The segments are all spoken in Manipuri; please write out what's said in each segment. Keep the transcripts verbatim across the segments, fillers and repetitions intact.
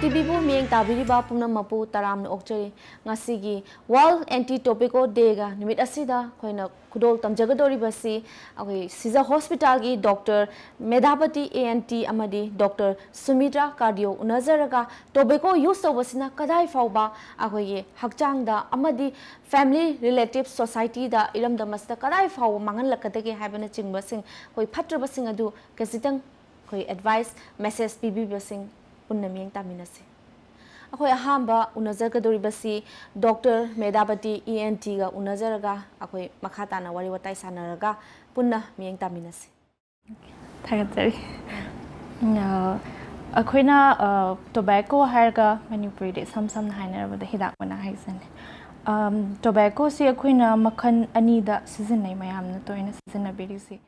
ꯇꯤꯚꯤꯕꯨ ꯃꯤꯠꯌꯦꯡ ꯇꯥꯕꯤꯔꯤꯕ ꯄꯨꯝꯅꯃꯛꯄꯨ ꯇꯔꯥꯝꯅ ꯑꯣꯛꯆꯔꯤ꯫ ꯉꯁꯤꯒꯤ World Anti Tobacco Dayꯒ ꯅꯨꯃꯤꯠ ꯑꯁꯤꯗ ꯑꯩꯈꯣꯏꯅ ꯈꯨꯗꯣꯜ ꯇꯝꯖꯒꯗꯧꯔꯤꯕꯁꯤ ꯑꯩꯈꯣꯏ ꯁꯤꯖ ꯍꯣꯁꯄꯤꯇꯥꯜꯒꯤ ꯗꯣꯛꯇꯔ ꯃꯦꯙꯥꯕꯇꯤ ꯑꯦ ꯑꯦꯟ ꯇꯤ ꯑꯃꯗꯤ ꯗꯣꯛꯇꯔ ꯁꯨꯃꯤꯇ꯭ꯔꯥ ꯀꯥꯔꯗꯤꯑꯣ ꯎꯅꯖꯔꯒ tobacco use ꯇꯧꯕꯁꯤꯅ ꯀꯗꯥꯏ ꯐꯥꯎꯕ ꯑꯩꯈꯣꯏꯒꯤ ꯍꯛꯆꯥꯡꯗ ꯑꯃꯗꯤ family, relative, societyꯗ, ꯏꯔꯝꯗꯝ ꯑꯁꯤꯗ ꯀꯗꯥꯏ ꯐꯥꯎꯕ ꯃꯥꯡꯍꯜꯂꯛꯀꯗꯒꯦ ꯍꯥꯏꯕꯅꯆꯤꯡꯕꯁꯤꯡ, ꯑꯩꯈꯣꯏ ꯐꯠꯇ꯭ꯔꯕꯁꯤꯡ ꯑꯗꯨ ꯈꯖꯤꯛꯇꯪ ꯑꯩꯈꯣꯏ advice, message ꯄꯤꯕꯤꯕꯁꯤꯡ ꯄꯨꯟꯅ ꯃꯤꯠꯌꯦꯡ ꯇꯥꯃꯤꯟꯅꯁꯤ꯫ ꯑꯩꯈꯣꯏ ꯑꯍꯥꯟꯕ ꯎꯅꯖꯒꯗꯧꯔꯤꯕꯁꯤ ꯗꯣꯛꯇꯔ ꯃꯦꯙꯥꯕꯇꯤ ꯏ ꯑꯦꯟ ꯇꯤꯒ ꯎꯅꯖꯔꯒ ꯑꯩꯈꯣꯏ ꯃꯈꯥ ꯇꯥꯅ ꯋꯥꯔꯤ ꯋꯥꯇꯥꯏ ꯁꯥꯟꯅꯔꯒ ꯄꯨꯟꯅ ꯃꯤꯠꯌꯦꯡ ꯇꯥꯃꯤꯟꯅꯁꯤ꯫ ꯊꯥꯒꯠꯆꯔꯤ꯫ ꯑ, ꯑꯩꯈꯣꯏꯅ, ꯑ, tobacco ꯍꯥꯏꯔꯒ ꯃꯅꯤꯄꯨꯔꯤꯗ ꯏꯁꯝ ꯁꯝꯅ ꯍꯥꯏꯅꯔꯕꯗ ꯍꯤꯗꯥꯛ ꯃꯅꯥ ꯍꯥꯏꯖꯅꯤ꯫ ꯑꯝ, tobaccoꯁꯤ ꯑꯩꯈꯣꯏꯅ ꯃꯈꯜ ꯑꯅꯤꯗ ꯁꯤꯖꯤꯟꯅꯩ, ꯃꯌꯥꯝꯅ ꯇꯣꯏꯅ ꯁꯤꯖꯤꯟꯅꯕꯤꯔꯤꯁꯤ꯫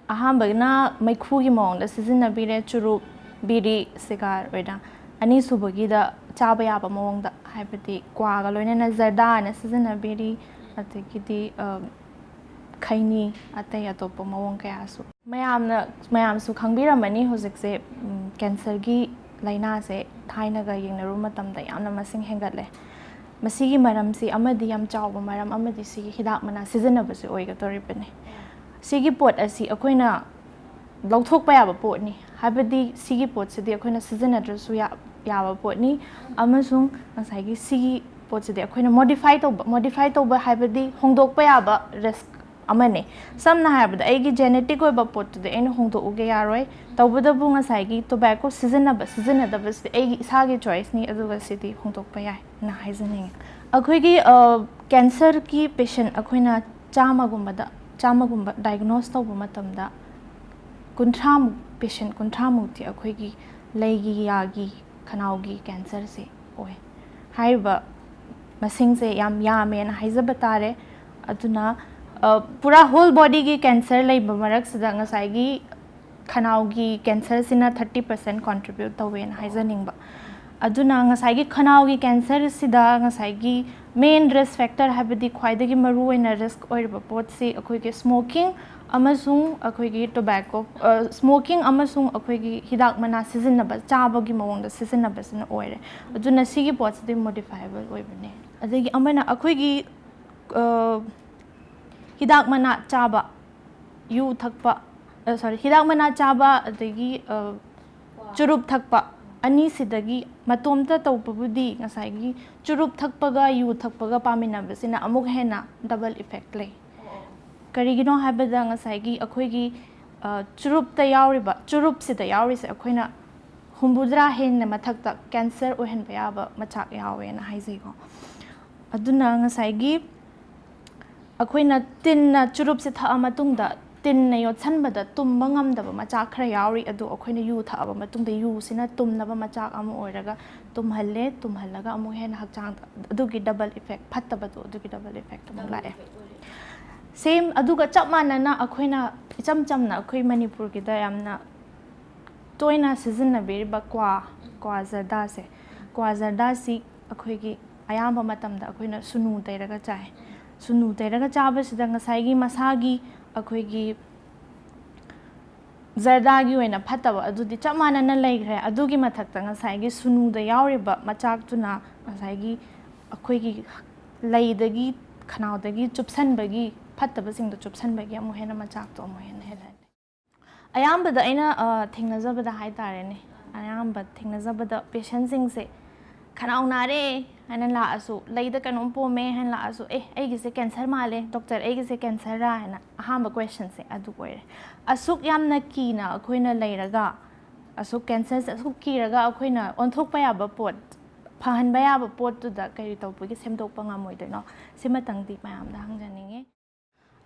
ꯑꯍꯥꯟꯕꯅ ꯃꯩꯈꯨꯒꯤ ꯃꯑꯣꯡꯗ ꯁꯤꯖꯤꯟꯅꯕꯤꯔꯦ, ꯆꯨꯔꯨꯞ, ꯕꯤꯔꯤ, ꯁꯤꯒꯥꯔ ꯑꯣꯏꯅ꯫ ꯑꯅꯤꯁꯨꯕꯒꯤꯗ ꯆꯥꯕ ꯌꯥꯕ ꯃꯑꯣꯡꯗ, ꯍꯥꯏꯕꯗꯤ ꯀ꯭ꯋꯥꯒ ꯂꯣꯏꯅꯅ ꯖꯔꯗꯥ ꯍꯥꯏꯅ ꯁꯤꯖꯤꯟꯅꯕꯤꯔꯤ, ꯑꯗꯒꯤꯗꯤ, ꯑ, ꯈꯩꯅꯤ, ꯑꯇꯩ ꯑꯇꯣꯞꯄ ꯃꯑꯣꯡ ꯀꯌꯥꯁꯨ꯫ ꯃꯌꯥꯝꯅ, ꯃꯌꯥꯝꯁꯨ ꯈꯪꯕꯤꯔꯝꯃꯅꯤ, ꯍꯧꯖꯤꯛꯁꯦ, ꯎꯝ, cancerꯒꯤ ꯂꯥꯏꯅꯥꯁꯦ ꯊꯥꯏꯅꯒ ꯌꯦꯡꯅꯔꯨꯕ ꯃꯇꯝꯗ ꯌꯥꯝꯅ ꯃꯁꯤꯡ ꯍꯦꯟꯒꯠꯂꯦ꯫ ꯃꯁꯤꯒꯤ ꯃꯔꯝꯁꯤ ꯑꯃꯗꯤ ꯌꯥꯝ ꯆꯥꯎꯕ ꯃꯔꯝ ꯑꯃꯗꯤ ꯁꯤꯒꯤ ꯍꯤꯗꯥꯛ ꯃꯅꯥ ꯁꯤꯖꯤꯟꯅꯕꯁꯦ ꯑꯣꯏꯒꯗꯧꯔꯤꯕꯅꯤ꯫ ꯁꯤꯒꯤ ꯄꯣꯠ ꯑꯁꯤ ꯑꯩꯈꯣꯏꯅ ꯂꯧꯊꯣꯛꯄ ꯌꯥꯕ ꯄꯣꯠꯅꯤ, ꯍꯥꯏꯕꯗꯤ ꯁꯤꯒꯤ ꯄꯣꯠꯁꯤꯗꯤ ꯑꯩꯈꯣꯏꯅ ꯁꯤꯖꯤꯟꯅꯗ꯭ꯔꯁꯨ ꯌꯥ-, ꯌꯥꯕ ꯄꯣꯠꯅꯤ꯫ ꯑꯃꯁꯨꯡ ꯉꯁꯥꯏꯒꯤ ꯁꯤꯒꯤ ꯄꯣꯠꯁꯤꯗꯤ ꯑꯩꯈꯣꯏꯅ modify ꯇꯧꯕ, modify ꯇꯧꯕ ꯍꯥꯏꯕꯗꯤ ꯍꯣꯡꯗꯣꯛꯄ ꯌꯥꯕ risk ꯑꯃꯅꯤ꯫ ꯁꯝꯅ ꯍꯥꯏꯔꯕꯗ, ꯑꯩꯒꯤ genetic ꯑꯣꯏꯕ ꯄꯣꯠꯇꯨꯗꯤ ꯑꯩꯅ ꯍꯣꯡꯗꯣꯛꯎꯒꯦ ꯌꯥꯔꯣꯏ, ꯇꯧꯕꯇꯕꯨ ꯉꯁꯥꯏꯒꯤ tobacco ꯁꯤꯖꯤꯟꯅꯕ ꯁꯤꯖꯤꯟꯅꯗꯕꯁꯤꯗꯤ ꯑꯩꯒꯤ ꯏꯁꯥꯒꯤ choiceꯅꯤ, ꯑꯗꯨꯒ ꯁꯤꯗꯤ ꯍꯣꯡꯗꯣꯛꯄ ꯌꯥꯏꯅ ꯍꯥꯏꯖꯅꯤꯡꯉꯤ꯫ ꯑꯩꯈꯣꯏꯒꯤ, ꯑ, cancerꯒꯤ patient ꯑꯩꯈꯣꯏꯅ ꯆꯥꯝꯃꯒꯨꯝꯕꯗ, ꯆꯥꯝꯃꯒꯨꯝꯕ diagnose ꯇꯧꯕ ꯃꯇꯝꯗ, ꯀꯨꯟꯊ꯭ꯔꯥꯃꯨꯛ, patient ꯀꯨꯟꯊ꯭ꯔꯥꯃꯨꯛꯇꯤ ꯑꯩꯈꯣꯏꯒꯤ ꯂꯩꯒꯤ, ꯌꯥꯒꯤ, ꯈꯅꯥꯎꯒꯤ cancerꯁꯦ ꯑꯣꯏ꯫ ꯍꯥꯏꯔꯤꯕ ꯃꯁꯤꯡꯁꯦ ꯌꯥꯝ ꯌꯥꯝꯃꯦꯅ ꯍꯥꯏꯖꯕ ꯇꯥꯔꯦ꯫ ꯑꯗꯨꯅ, ꯑ, ꯄꯨꯔꯥ whole bodyꯒꯤ cancer ꯂꯩꯕ ꯃꯔꯛꯁꯤꯗ ꯉꯁꯥꯏꯒꯤ ꯈꯅꯥꯎꯒꯤ cancerꯁꯤꯅ thirty percent contribute ꯇꯧꯋꯦꯅ ꯍꯥꯏꯖꯅꯤꯡꯕ꯫ ꯑꯗꯨꯅ ꯉꯁꯥꯏꯒꯤ ꯈꯅꯥꯎꯒꯤ ꯀꯦꯟꯁꯔꯁꯤꯗ ꯉꯁꯥꯏꯒꯤ main risk factor, ꯍꯥꯏꯕꯗꯤ ꯈ꯭ꯋꯥꯏꯗꯒꯤ ꯃꯔꯨꯑꯣꯏꯅ ꯔꯤꯁꯛ ꯑꯣꯏꯔꯤꯕ ꯄꯣꯠꯁꯤ ꯑꯩꯈꯣꯏꯒꯤ ꯁ꯭ꯃꯣꯀꯤꯡ ꯑꯃꯁꯨꯡ ꯑꯩꯈꯣꯏꯒꯤ ꯇꯣꯕꯦꯀꯣ, ꯁ꯭ꯃꯣꯀꯤꯡ ꯑꯃꯁꯨꯡ ꯑꯩꯈꯣꯏꯒꯤ ꯍꯤꯗꯥꯛ ꯃꯅꯥ ꯁꯤꯖꯤꯟꯅꯕ, ꯆꯥꯕꯒꯤ ꯃꯑꯣꯡꯗ ꯁꯤꯖꯤꯟꯅꯕꯁꯤꯅ ꯑꯣꯏꯔꯦ꯫ ꯑꯗꯨꯅ ꯁꯤꯒꯤ ꯄꯣꯠꯁꯤꯗꯤ ꯃꯣꯗꯤꯐꯥꯏꯕꯜ ꯑꯣꯏꯕꯅꯦ꯫ ꯑꯗꯒꯤ ꯑꯃꯅ ꯑꯩꯈꯣꯏꯒꯤ ꯑ, ꯍꯤꯗꯥꯛ ꯃꯅꯥ ꯆꯥꯕ, ꯌꯨ ꯊꯛꯄ, ꯁꯣꯔꯤ, ꯍꯤꯗꯥꯛ ꯃꯅꯥ ꯆꯥꯕ, ꯑꯗꯒꯤ ꯑ, ꯆꯨꯔꯨꯞ ꯊꯛꯄ, ꯑꯅꯤꯁꯤꯗꯒꯤ ꯃꯇꯣꯝꯇ ꯇꯧꯕꯕꯨꯗꯤ ꯉꯁꯥꯏꯒꯤ ꯆꯨꯔꯨꯞ ꯊꯛꯄꯒ ꯌꯨ ꯊꯛꯄꯒ ꯄꯥꯃꯤꯟꯅꯕꯁꯤꯅ ꯑꯃꯨꯛ ꯍꯦꯟꯅ ꯗꯕꯜ ꯏꯐꯦꯛ ꯂꯩ꯫ ꯀꯔꯤꯒꯤꯅꯣ ꯍꯥꯏꯕꯗ ꯉꯁꯥꯏꯒꯤ ꯑꯩꯈꯣꯏꯒꯤ ꯑ, ꯆꯨꯔꯨꯞꯇ ꯌꯥꯎꯔꯤꯕ, ꯆꯨꯔꯨꯞꯁꯤꯗ ꯌꯥꯎꯔꯤꯁꯦ ꯑꯩꯈꯣꯏꯅ ꯍꯨꯝꯐꯨꯇꯔꯥ ꯍꯦꯟꯅ ꯃꯊꯛꯇ ꯀꯦꯟꯁꯔ ꯑꯣꯏꯍꯟꯕ ꯌꯥꯕ ꯃꯆꯥꯛ ꯌꯥꯎꯋꯦꯅ ꯍꯥꯏꯖꯩꯀꯣ꯫ ꯑꯗꯨꯅ ꯉꯁꯥꯏꯒꯤ ꯑꯩꯈꯣꯏꯅ ꯇꯤꯟꯅ ꯆꯨꯔꯨꯞꯁꯦ ꯊꯛꯑ ꯃꯇꯨꯡꯗ ꯇꯤꯟꯅ ꯌꯣꯠꯁꯟꯕꯗ ꯇꯨꯝꯕ ꯉꯝꯗꯕ ꯃꯆꯥꯛ ꯈꯔ ꯌꯥꯎꯔꯤ, ꯑꯗꯨ ꯑꯩꯈꯣꯏꯅ ꯌꯨ ꯊꯛꯑꯕ ꯃꯇꯨꯡꯗ ꯌꯨꯁꯤꯅ ꯇꯨꯝꯅꯕ ꯃꯆꯥꯛ ꯑꯃ ꯑꯣꯏꯔꯒ ꯇꯨꯝꯍꯜꯂꯦ꯫ ꯇꯨꯝꯍꯜꯂꯒ ꯑꯃꯨꯛ ꯍꯦꯟꯅ ꯍꯛꯆꯥꯡꯗ ꯑꯗꯨꯒꯤ ꯗꯕꯜ ꯏꯐꯦꯛ, ꯐꯠꯇꯕꯗꯣ ꯑꯗꯨꯒꯤ ꯗꯕꯜ ꯏꯐꯦꯛ ꯑꯃꯨꯛ ꯂꯥꯛꯑꯦ꯫ ꯁꯦꯝ ꯑꯗꯨꯒ ꯆꯞ ꯃꯥꯟꯅꯅ ꯑꯩꯈꯣꯏꯅ ꯏꯆꯝ ꯆꯝꯅ ꯑꯩꯈꯣꯏ ꯃꯅꯤꯄꯨꯔꯒꯤꯗ ꯌꯥꯝꯅ ꯇꯣꯏꯅ ꯁꯤꯖꯤꯟꯅꯕꯤꯔꯤꯕ ꯀ꯭ꯋꯥ, ꯀ꯭ꯋꯥ ꯖꯔꯗꯥꯁꯦ, ꯀ꯭ꯋꯥ ꯖꯔꯗꯥꯁꯤ ꯑꯩꯈꯣꯏꯒꯤ ꯑꯌꯥꯝꯕ ꯃꯇꯝꯗ ꯑꯩꯈꯣꯏꯅ ꯁꯨꯅꯨ ꯇꯩꯔꯒ ꯆꯥꯏ꯫ ꯁꯨꯅꯨ ꯇꯩꯔꯒ ꯆꯥꯕꯁꯤꯗ ꯉꯁꯥꯏꯒꯤ ꯃꯁꯥꯒꯤ ꯑꯩꯈꯣꯏꯒꯤ ꯖꯔꯗꯥꯒꯤ ꯑꯣꯏꯅ ꯐꯠꯇꯕ ꯑꯗꯨꯗꯤ ꯆꯞ ꯃꯥꯟꯅꯅ ꯂꯩꯈ꯭ꯔꯦ꯫ ꯑꯗꯨꯒꯤ ꯃꯊꯛꯇ ꯉꯁꯥꯏꯒꯤ ꯁꯨꯅꯨꯗ ꯌꯥꯎꯔꯤꯕ ꯃꯆꯥꯛꯇꯨꯅ ꯉꯁꯥꯏꯒꯤ ꯑꯩꯈꯣꯏꯒꯤ ꯂꯩꯗꯒꯤ, ꯈꯅꯥꯎꯗꯒꯤ ꯆꯨꯞꯁꯟꯕꯒꯤ, ꯐꯠꯇꯕꯁꯤꯡꯗꯣ ꯆꯨꯞꯁꯟꯕꯒꯤ ꯑꯃꯨꯛ ꯍꯦꯟꯅ ꯃꯆꯥꯛꯇꯣ ꯑꯃꯨꯛ ꯍꯦꯟꯅ ꯍꯦꯜꯍꯜꯂꯦ꯫ ꯑꯌꯥꯝꯕꯗ ꯑꯩꯅ, ꯑ, ꯊꯦꯡꯅꯖꯕꯗ ꯍꯥꯏ ꯇꯥꯔꯦꯅꯦ, ꯑꯌꯥꯝꯕ ꯊꯦꯡꯅꯖꯕꯗ ꯄꯦꯁꯦꯟꯁꯤꯡꯁꯦ ꯈꯅꯥꯎ ꯅꯥꯔꯦ ꯍꯥꯏꯅ ꯂꯥꯛꯑꯁꯨ, ꯂꯩꯗ ꯀꯩꯅꯣꯝ ꯄꯣꯝꯃꯦ ꯍꯥꯏꯅ ꯂꯥꯛꯑꯁꯨ, "ꯑꯦ, ꯑꯩꯒꯤꯁꯦ ꯀꯦꯟꯁꯔ ꯃꯥꯜꯂꯦ, ꯗꯣꯛꯇꯔ, ꯑꯩꯒꯤꯁꯦ ꯀꯦꯟꯁꯔꯔꯥ?" ꯍꯥꯏꯅ ꯑꯍꯥꯟꯕ ꯀꯣꯏꯁꯟꯁꯦ ꯑꯗꯨ ꯑꯣꯏꯔꯦ꯫ ꯑꯁꯨꯛ ꯌꯥꯝꯅ ꯀꯤꯅ ꯑꯩꯈꯣꯏꯅ ꯂꯩꯔꯒ, ꯑꯁꯨꯛ ꯀꯦꯟꯁꯔꯁꯦ ꯑꯁꯨꯛ ꯀꯤꯔꯒ ꯑꯩꯈꯣꯏꯅ ꯑꯣꯟꯊꯣꯛꯄ ꯌꯥꯕ ꯄꯣꯠ, ꯐꯍꯟꯕ ꯌꯥꯕ ꯄꯣꯠꯇꯨꯗ ꯀꯔꯤ ꯇꯧꯕꯒꯤ ꯁꯦꯝꯗꯣꯛꯄ ꯉꯝꯃꯣꯏꯗꯣꯏꯅꯣ? ꯁꯤꯃꯇꯪꯗꯤ ꯃꯌꯥꯝꯗ ꯍꯪꯖꯅꯤꯡꯉꯤ꯫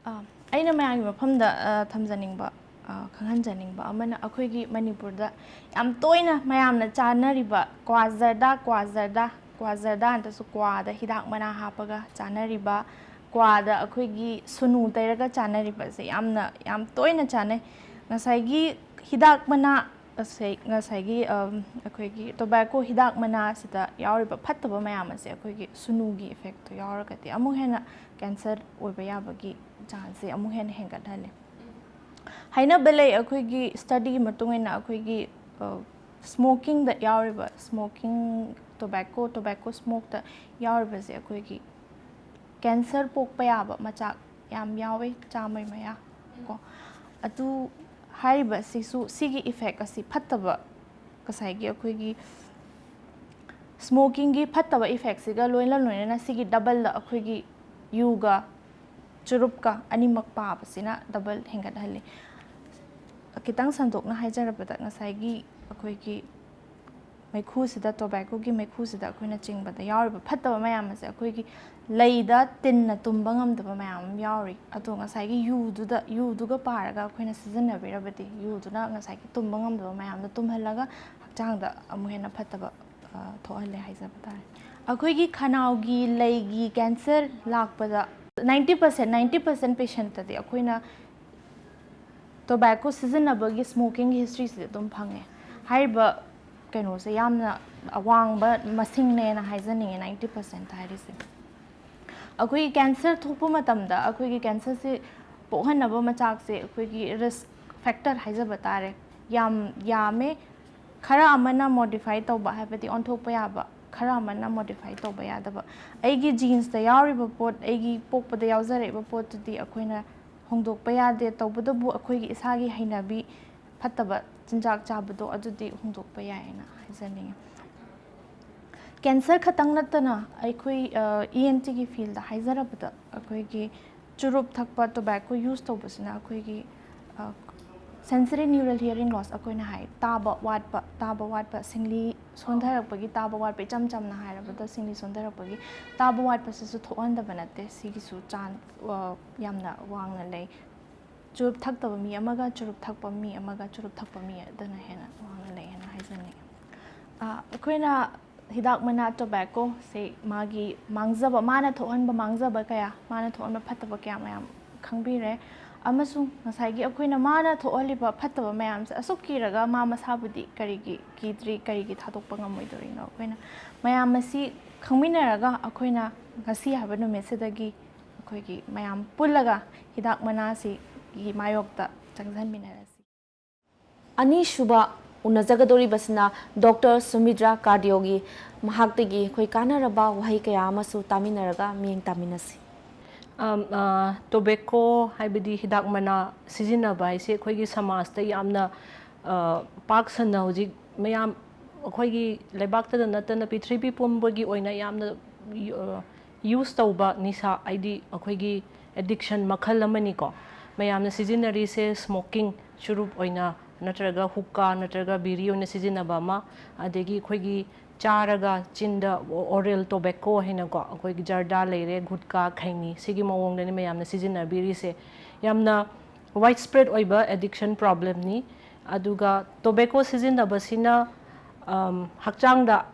ꯑ, ꯑꯩꯅ ꯃꯌꯥꯝꯒꯤ ꯃꯐꯝꯗ, ꯑ, ꯊꯝꯖꯅꯤꯡꯕ, ꯑ, ꯈꯪꯍꯟꯖꯅꯤꯡꯕ ꯑꯃꯅ, ꯑꯩꯈꯣꯏꯒꯤ ꯃꯅꯤꯄꯨꯔꯗ ꯌꯥꯝ ꯇꯣꯏꯅ ꯃꯌꯥꯝꯅ ꯆꯥꯅꯔꯤꯕ ꯀ꯭ꯋꯥ ꯖꯔꯗꯥ, ꯀ꯭ꯋꯥ ꯖꯔꯗꯥ, ꯀ꯭ꯋꯥ ꯖꯔꯗꯥ ꯅꯠꯇ꯭ꯔꯁꯨ ꯀ꯭ꯋꯥꯗ ꯍꯤꯗꯥꯛ ꯃꯅꯥ ꯍꯥꯞꯄꯒ ꯆꯥꯅꯔꯤꯕ, ꯀ꯭ꯋꯥꯗ ꯑꯩꯈꯣꯏꯒꯤ ꯁꯨꯅꯨ ꯇꯩꯔꯒ ꯆꯥꯅꯔꯤꯕꯁꯦ ꯌꯥꯝꯅ, ꯌꯥꯝ ꯇꯣꯏꯅ ꯆꯥꯅꯩ꯫ ꯉꯁꯥꯏꯒꯤ ꯍꯤꯗꯥꯛ ꯃꯅꯥ ꯉꯁꯥꯏ ꯉꯁꯥꯏꯒꯤ ꯑꯝ, ꯑꯩꯈꯣꯏꯒꯤ ꯇꯣꯕꯦꯀꯣ ꯍꯤꯗꯥꯛ ꯃꯅꯥꯁꯤꯗ ꯌꯥꯎꯔꯤꯕ ꯐꯠꯇꯕ ꯃꯌꯥꯝ ꯑꯁꯦ ꯑꯩꯈꯣꯏꯒꯤ ꯁꯨꯅꯨꯒꯤ ꯏꯐꯦꯛꯇꯣ ꯌꯥꯎꯔꯒꯗꯤ ꯑꯃꯨꯛ ꯍꯦꯟꯅ ꯀꯦꯟꯁꯔ ꯑꯣꯏꯕ ꯌꯥꯕꯒꯤ ꯆꯥꯟꯁꯁꯦ ꯑꯃꯨꯛ ꯍꯦꯟꯅ ꯍꯦꯟꯒꯠꯍꯜꯂꯦ꯫ ꯍꯥꯏꯅꯕ ꯂꯩ, ꯑꯩꯈꯣꯏꯒꯤ ꯁ꯭ꯇꯗꯤꯒꯤ ꯃꯇꯨꯡ ꯏꯟꯅ ꯑꯩꯈꯣꯏꯒꯤ ꯁ꯭ꯃꯣꯀꯤꯡꯗ ꯌꯥꯎꯔꯤꯕ ꯁ꯭ꯃꯣꯀꯤꯡ ꯇꯣꯕꯦꯀꯣ ꯇꯣꯕꯦꯀꯣ ꯁ꯭ꯃꯣꯛꯇ ꯌꯥꯎꯔꯤꯕꯁꯦ ꯑꯩꯈꯣꯏꯒꯤ ꯀꯦꯟꯁꯔ ꯄꯣꯛꯄ ꯌꯥꯕ ꯃꯆꯥꯛ ꯌꯥꯝ ꯌꯥꯎꯋꯦ, ꯆꯥꯝꯃꯩ ꯃꯌꯥ ꯀꯣ꯫ ꯑꯗꯨ ꯍꯥꯏꯔꯤꯕ ꯑꯁꯤꯁꯨ, ꯁꯤꯒꯤ ꯏꯐꯦꯛ ꯑꯁꯤ ꯐꯠꯇꯕ, ꯉꯁꯥꯏꯒꯤ ꯑꯩꯈꯣꯏꯒꯤ ꯁ꯭ꯃꯣꯀꯤꯡꯒꯤ ꯐꯠꯇꯕ ꯏꯐꯦꯛꯁꯤꯒ ꯂꯣꯏꯅ ꯂꯣꯏꯅꯅ ꯁꯤꯒꯤ ꯗꯕꯜꯗ ꯑꯩꯈꯣꯏꯒꯤ ꯌꯨꯒ ꯆꯨꯔꯨꯞꯀ ꯑꯅꯤꯃꯛ ꯄꯥꯕꯁꯤꯅ ꯗꯕꯜ ꯍꯦꯟꯒꯠꯍꯜꯂꯤ꯫ ꯈꯤꯇꯪ ꯁꯟꯗꯣꯛꯅ ꯍꯥꯏꯖꯔꯕꯗ, ꯉꯁꯥꯏꯒꯤ ꯑꯩꯈꯣꯏꯒꯤ ꯃꯩꯈꯨꯁꯤꯗ, ꯇꯣꯕꯦꯀꯣꯒꯤ ꯃꯩꯈꯨꯁꯤꯗ ꯑꯩꯈꯣꯏꯅ ꯆꯤꯡꯕꯗ ꯌꯥꯎꯔꯤꯕ ꯐꯠꯇꯕ ꯃꯌꯥꯝ ꯑꯁꯦ ꯑꯩꯈꯣꯏꯒꯤ ꯂꯩꯗ ꯇꯤꯟꯅ ꯇꯨꯝꯕ ꯉꯝꯗꯕ ꯃꯌꯥꯝ ꯑꯃ ꯌꯥꯎꯔꯤ꯫ ꯑꯗꯣ ꯉꯁꯥꯏꯒꯤ ꯌꯨꯗꯨꯗ, ꯌꯨꯗꯨꯒ ꯄꯥꯔꯒ ꯑꯩꯈꯣꯏꯅ ꯁꯤꯖꯤꯟꯅꯕꯤꯔꯕꯗꯤ, ꯌꯨꯗꯨꯅ ꯉꯁꯥꯏꯒꯤ ꯇꯨꯝꯕ ꯉꯝꯗꯕ ꯃꯌꯥꯝꯗꯣ ꯇꯨꯝꯍꯜꯂꯒ ꯍꯛꯆꯥꯡꯗ ꯑꯃꯨꯛ ꯍꯦꯟꯅ ꯐꯠꯇꯕ, ꯑ, ꯊꯣꯛꯍꯜꯂꯦ ꯍꯥꯏꯖꯕ ꯇꯥꯔꯦ꯫ ꯑꯩꯈꯣꯏꯒꯤ ꯈꯅꯥꯎꯒꯤ ꯂꯩꯒꯤ ꯀꯦꯟꯁꯔ ꯂꯥꯛꯄꯗ ninety percent, ninety percent patientꯇꯗꯤ ꯑꯩꯈꯣꯏꯅ ꯇꯣꯕꯦꯀꯣ ꯁꯤꯖꯤꯟꯅꯕꯒꯤ, ꯁ꯭ꯃꯣꯀꯤꯡꯒꯤ ꯍꯤꯁꯇ꯭ꯔꯤꯁꯤꯗꯤ ꯑꯗꯨꯝ ꯐꯪꯉꯦ꯫ ꯍꯥꯏꯔꯤꯕ ꯀꯩꯅꯣꯁꯦ ꯌꯥꯝꯅ ꯑꯋꯥꯡꯕ ꯃꯁꯤꯡꯅꯦꯅ ꯍꯥꯏꯖꯅꯤꯡꯉꯦ, ninety percent ꯍꯥꯏꯔꯤꯁꯦ꯫ ꯑꯩꯈꯣꯏꯒꯤ ꯀꯦꯟꯁꯔ ꯊꯣꯛꯄ ꯃꯇꯝꯗ ꯑꯩꯈꯣꯏꯒꯤ ꯀꯦꯟꯁꯔꯁꯤ ꯄꯣꯛꯍꯟꯅꯕ ꯃꯆꯥꯛꯁꯦ ꯑꯩꯈꯣꯏꯒꯤ ꯔꯤꯁꯛ ꯐꯦꯛꯇꯔ ꯍꯥꯏꯖꯕ ꯇꯥꯔꯦ, ꯌꯥꯝ ꯌꯥꯝꯃꯦ꯫ ꯈꯔ ꯑꯃꯅ ꯃꯣꯗꯤꯐꯥꯏ ꯇꯧꯕ, ꯍꯥꯏꯕꯗꯤ ꯑꯣꯟꯊꯣꯛꯄ ꯌꯥꯕ, ꯈꯔ ꯑꯃꯅ ꯃꯣꯗꯤꯐꯥꯏ ꯇꯧꯕ ꯌꯥꯗꯕ꯫ ꯑꯩꯒꯤ ꯖꯤꯟꯁꯇ ꯌꯥꯎꯔꯤꯕ ꯄꯣꯠ, ꯑꯩꯒꯤ ꯄꯣꯛꯄꯗ ꯌꯥꯎꯖꯔꯛꯏꯕ ꯄꯣꯠꯇꯨꯗꯤ ꯑꯩꯈꯣꯏꯅ ꯍꯣꯡꯗꯣꯛꯄ ꯌꯥꯗꯦ꯫ ꯇꯧꯕꯇꯕꯨ ꯑꯩꯈꯣꯏꯒꯤ ꯏꯁꯥꯒꯤ ꯍꯩꯅꯕꯤ, ꯐꯠꯇꯕ ꯆꯤꯟꯖꯥꯛ ꯆꯥꯕꯗꯣ, ꯑꯗꯨꯗꯤ ꯍꯣꯡꯗꯣꯛꯄ ꯌꯥꯏꯌꯦꯅ ꯍꯥꯏꯖꯅꯤꯡꯉꯤ꯫ ꯀꯦꯟꯁꯔ ꯈꯛꯇꯪ ꯅꯠꯇꯅ ꯑꯩꯈꯣꯏ, ꯑ, ꯏ ꯑꯦꯟ ꯇꯤꯒꯤ ꯐꯤꯜꯗ ꯍꯥꯏꯖꯔꯕꯗ, ꯑꯩꯈꯣꯏꯒꯤ ꯆꯨꯔꯨꯞ ꯊꯛꯄ, ꯇꯣꯕꯦꯀꯣ ꯌꯨꯁ ꯇꯧꯕꯁꯤꯅ ꯑꯩꯈꯣꯏꯒꯤ, ꯑ, sensory neural hearing loss ꯑꯩꯈꯣꯏꯅ ꯍꯥꯏ, ꯇꯥꯕ ꯋꯥꯠꯄ, ꯇꯥꯕ ꯋꯥꯠꯄ, ꯁꯤꯡꯂꯤ ꯁꯣꯟꯊꯔꯛꯄꯒꯤ ꯇꯥꯕ ꯋꯥꯠꯄ, ꯏꯆꯝ ꯆꯝꯅ ꯍꯥꯏꯔꯕꯗ ꯁꯤꯡꯂꯤ ꯁꯣꯟꯊꯔꯛꯄꯒꯤ ꯇꯥꯕ ꯋꯥꯠꯄꯁꯤꯁꯨ ꯊꯣꯛꯍꯟꯗꯕ ꯅꯠꯇꯦ꯫ ꯁꯤꯒꯤꯁꯨ ꯆꯥꯟ-, ꯑ, ꯌꯥꯝꯅ ꯋꯥꯡꯅ ꯂꯩ꯫ ꯆꯨꯔꯨꯞ ꯊꯛꯇꯕ ꯃꯤ ꯑꯃꯒ ꯆꯨꯔꯨꯞ ꯊꯛꯄ ꯃꯤ ꯑꯃꯒ ꯆꯨꯔꯨꯞ ꯊꯛꯄ ꯃꯤ ꯑꯗꯨꯅ ꯍꯦꯟꯅ ꯋꯥꯡꯅ ꯂꯩ ꯍꯥꯏꯅ ꯍꯥꯏꯖꯅꯤꯡꯉꯤ꯫ ꯑ, ꯑꯩꯈꯣꯏꯅ ꯍꯤꯗꯥꯛ ꯃꯅꯥ ꯇꯣꯕꯦꯀꯣꯁꯦ ꯃꯥꯒꯤ ꯃꯥꯡꯖꯕ, ꯃꯥꯅ ꯊꯣꯛꯍꯟꯕ ꯃꯥꯡꯖꯕ ꯀꯌꯥ, ꯃꯥꯅ ꯊꯣꯛꯍꯟꯕ ꯐꯠꯇꯕ ꯀꯌꯥ ꯃꯌꯥꯝ ꯈꯪꯕꯤꯔꯦ꯫ ꯑꯃꯁꯨꯡ ꯉꯁꯥꯏꯒꯤ ꯑꯩꯈꯣꯏꯅ ꯃꯥꯅ ꯊꯣꯛꯍꯜꯂꯤꯕ ꯐꯠꯇꯕ ꯃꯌꯥꯝꯁꯦ ꯑꯁꯨꯛ ꯀꯤꯔꯒ ꯃꯥ ꯃꯁꯥꯕꯨꯗꯤ ꯀꯔꯤꯒꯤ ꯀꯤꯗ꯭ꯔꯤ, ꯀꯔꯤꯒꯤ ꯊꯥꯗꯣꯛꯄ ꯉꯝꯃꯣꯏꯗꯧꯔꯤꯅꯣ? ꯑꯩꯈꯣꯏꯅ ꯃꯌꯥꯝ ꯑꯁꯤ ꯈꯪꯃꯤꯟꯅꯔꯒ ꯑꯩꯈꯣꯏꯅ ꯉꯁꯤ ꯍꯥꯏꯕ ꯅꯨꯃꯤꯠꯁꯤꯗꯒꯤ ꯑꯩꯈꯣꯏꯒꯤ ꯃꯌꯥꯝ ꯄꯨꯜꯂꯒ ꯍꯤꯗꯥꯛ ꯃꯅꯥꯁꯤꯒꯤ ꯃꯥꯌꯣꯛꯇ ꯆꯪꯁꯤꯟꯃꯤꯟꯅꯔꯁꯤ꯫ ꯑꯅꯤꯁꯨꯕ ꯎꯅꯖꯒꯗꯧꯔꯤꯕꯁꯤꯅ ꯗꯣꯛꯇꯔ ꯁꯨꯃꯤꯗ꯭ꯔꯥ ꯀꯥꯔꯗꯤꯑꯣꯒꯤ, ꯃꯍꯥꯛꯇꯒꯤ ꯑꯩꯈꯣꯏ ꯀꯥꯟꯅꯔꯕ ꯋꯥꯍꯩ ꯀꯌꯥ ꯑꯃꯁꯨ ꯇꯥꯃꯤꯟꯅꯔꯒ ꯃꯤꯠꯌꯦꯡ ꯇꯥꯃꯤꯟꯅꯁꯤ꯫ ꯇꯣꯕꯦꯀꯣ ꯍꯥꯏꯕꯗꯤ ꯍꯤꯗꯥꯛ ꯃꯅꯥ ꯁꯤꯖꯤꯟꯅꯕ ꯍꯥꯏꯁꯦ ꯑꯩꯈꯣꯏꯒꯤ ꯁꯃꯥꯖꯇ ꯌꯥꯝꯅ ꯄꯥꯛ ꯁꯟꯅ ꯍꯧꯖꯤꯛ ꯃꯌꯥꯝ ꯑꯩꯈꯣꯏꯒꯤ ꯂꯩꯕꯥꯛꯇꯗ ꯅꯠꯇꯅ ꯄ꯭ꯔꯤꯊꯤꯕꯤ ꯄꯨꯝꯕꯒꯤ ꯑꯣꯏꯅ ꯌꯥꯝꯅ ꯌꯨꯁ ꯇꯧꯕ ꯅꯤꯁꯥ ꯍꯥꯏꯗꯤ ꯑꯩꯈꯣꯏꯒꯤ ꯑꯦꯗꯤꯛꯁꯟ ꯃꯈꯜ ꯑꯃꯅꯤꯀꯣ꯫ ꯃꯌꯥꯝꯅ ꯁꯤꯖꯤꯟꯅꯔꯤꯁꯦ ꯁ꯭ꯃꯣꯀꯤꯡ ꯆꯨꯔꯨꯞ ꯑꯣꯏꯅ ꯅꯠꯇ꯭ꯔꯒ ꯍꯨꯛꯀꯥ ꯅꯠꯇ꯭ꯔꯒ ꯕꯤꯔꯤ ꯑꯣꯏꯅ ꯁꯤꯖꯤꯟꯅꯕ ꯑꯃ, ꯑꯗꯒꯤ ꯑꯩꯈꯣꯏꯒꯤ ꯆꯥꯔꯒ ꯆꯤꯟꯗ ꯑꯣꯔꯦꯜ ꯇꯣꯕꯦꯀꯣ ꯍꯥꯏꯅꯀꯣ, ꯑꯩꯈꯣꯏꯒꯤ ꯖꯔꯗꯥ ꯂꯩꯔꯦ, ꯒꯨꯠꯀꯥ, ꯈꯩꯅꯤ, ꯁꯤꯒꯤ ꯃꯑꯣꯡꯗꯅꯤ ꯃꯌꯥꯝꯅ ꯁꯤꯖꯤꯟꯅꯕꯤꯔꯤꯁꯦ꯫ ꯌꯥꯝꯅ ꯋꯥꯏꯠ ꯁ꯭ꯄ꯭ꯔꯦꯗ ꯑꯣꯏꯕ ꯑꯦꯗꯤꯛꯁꯟ ꯄ꯭ꯔꯣꯕ꯭ꯂꯦꯝꯅꯤ꯫ ꯑꯗꯨꯒ ꯇꯣꯕꯦꯀꯣ ꯁꯤꯖꯤꯟꯅꯕꯁꯤꯅ ꯍꯛꯆꯥꯡꯗ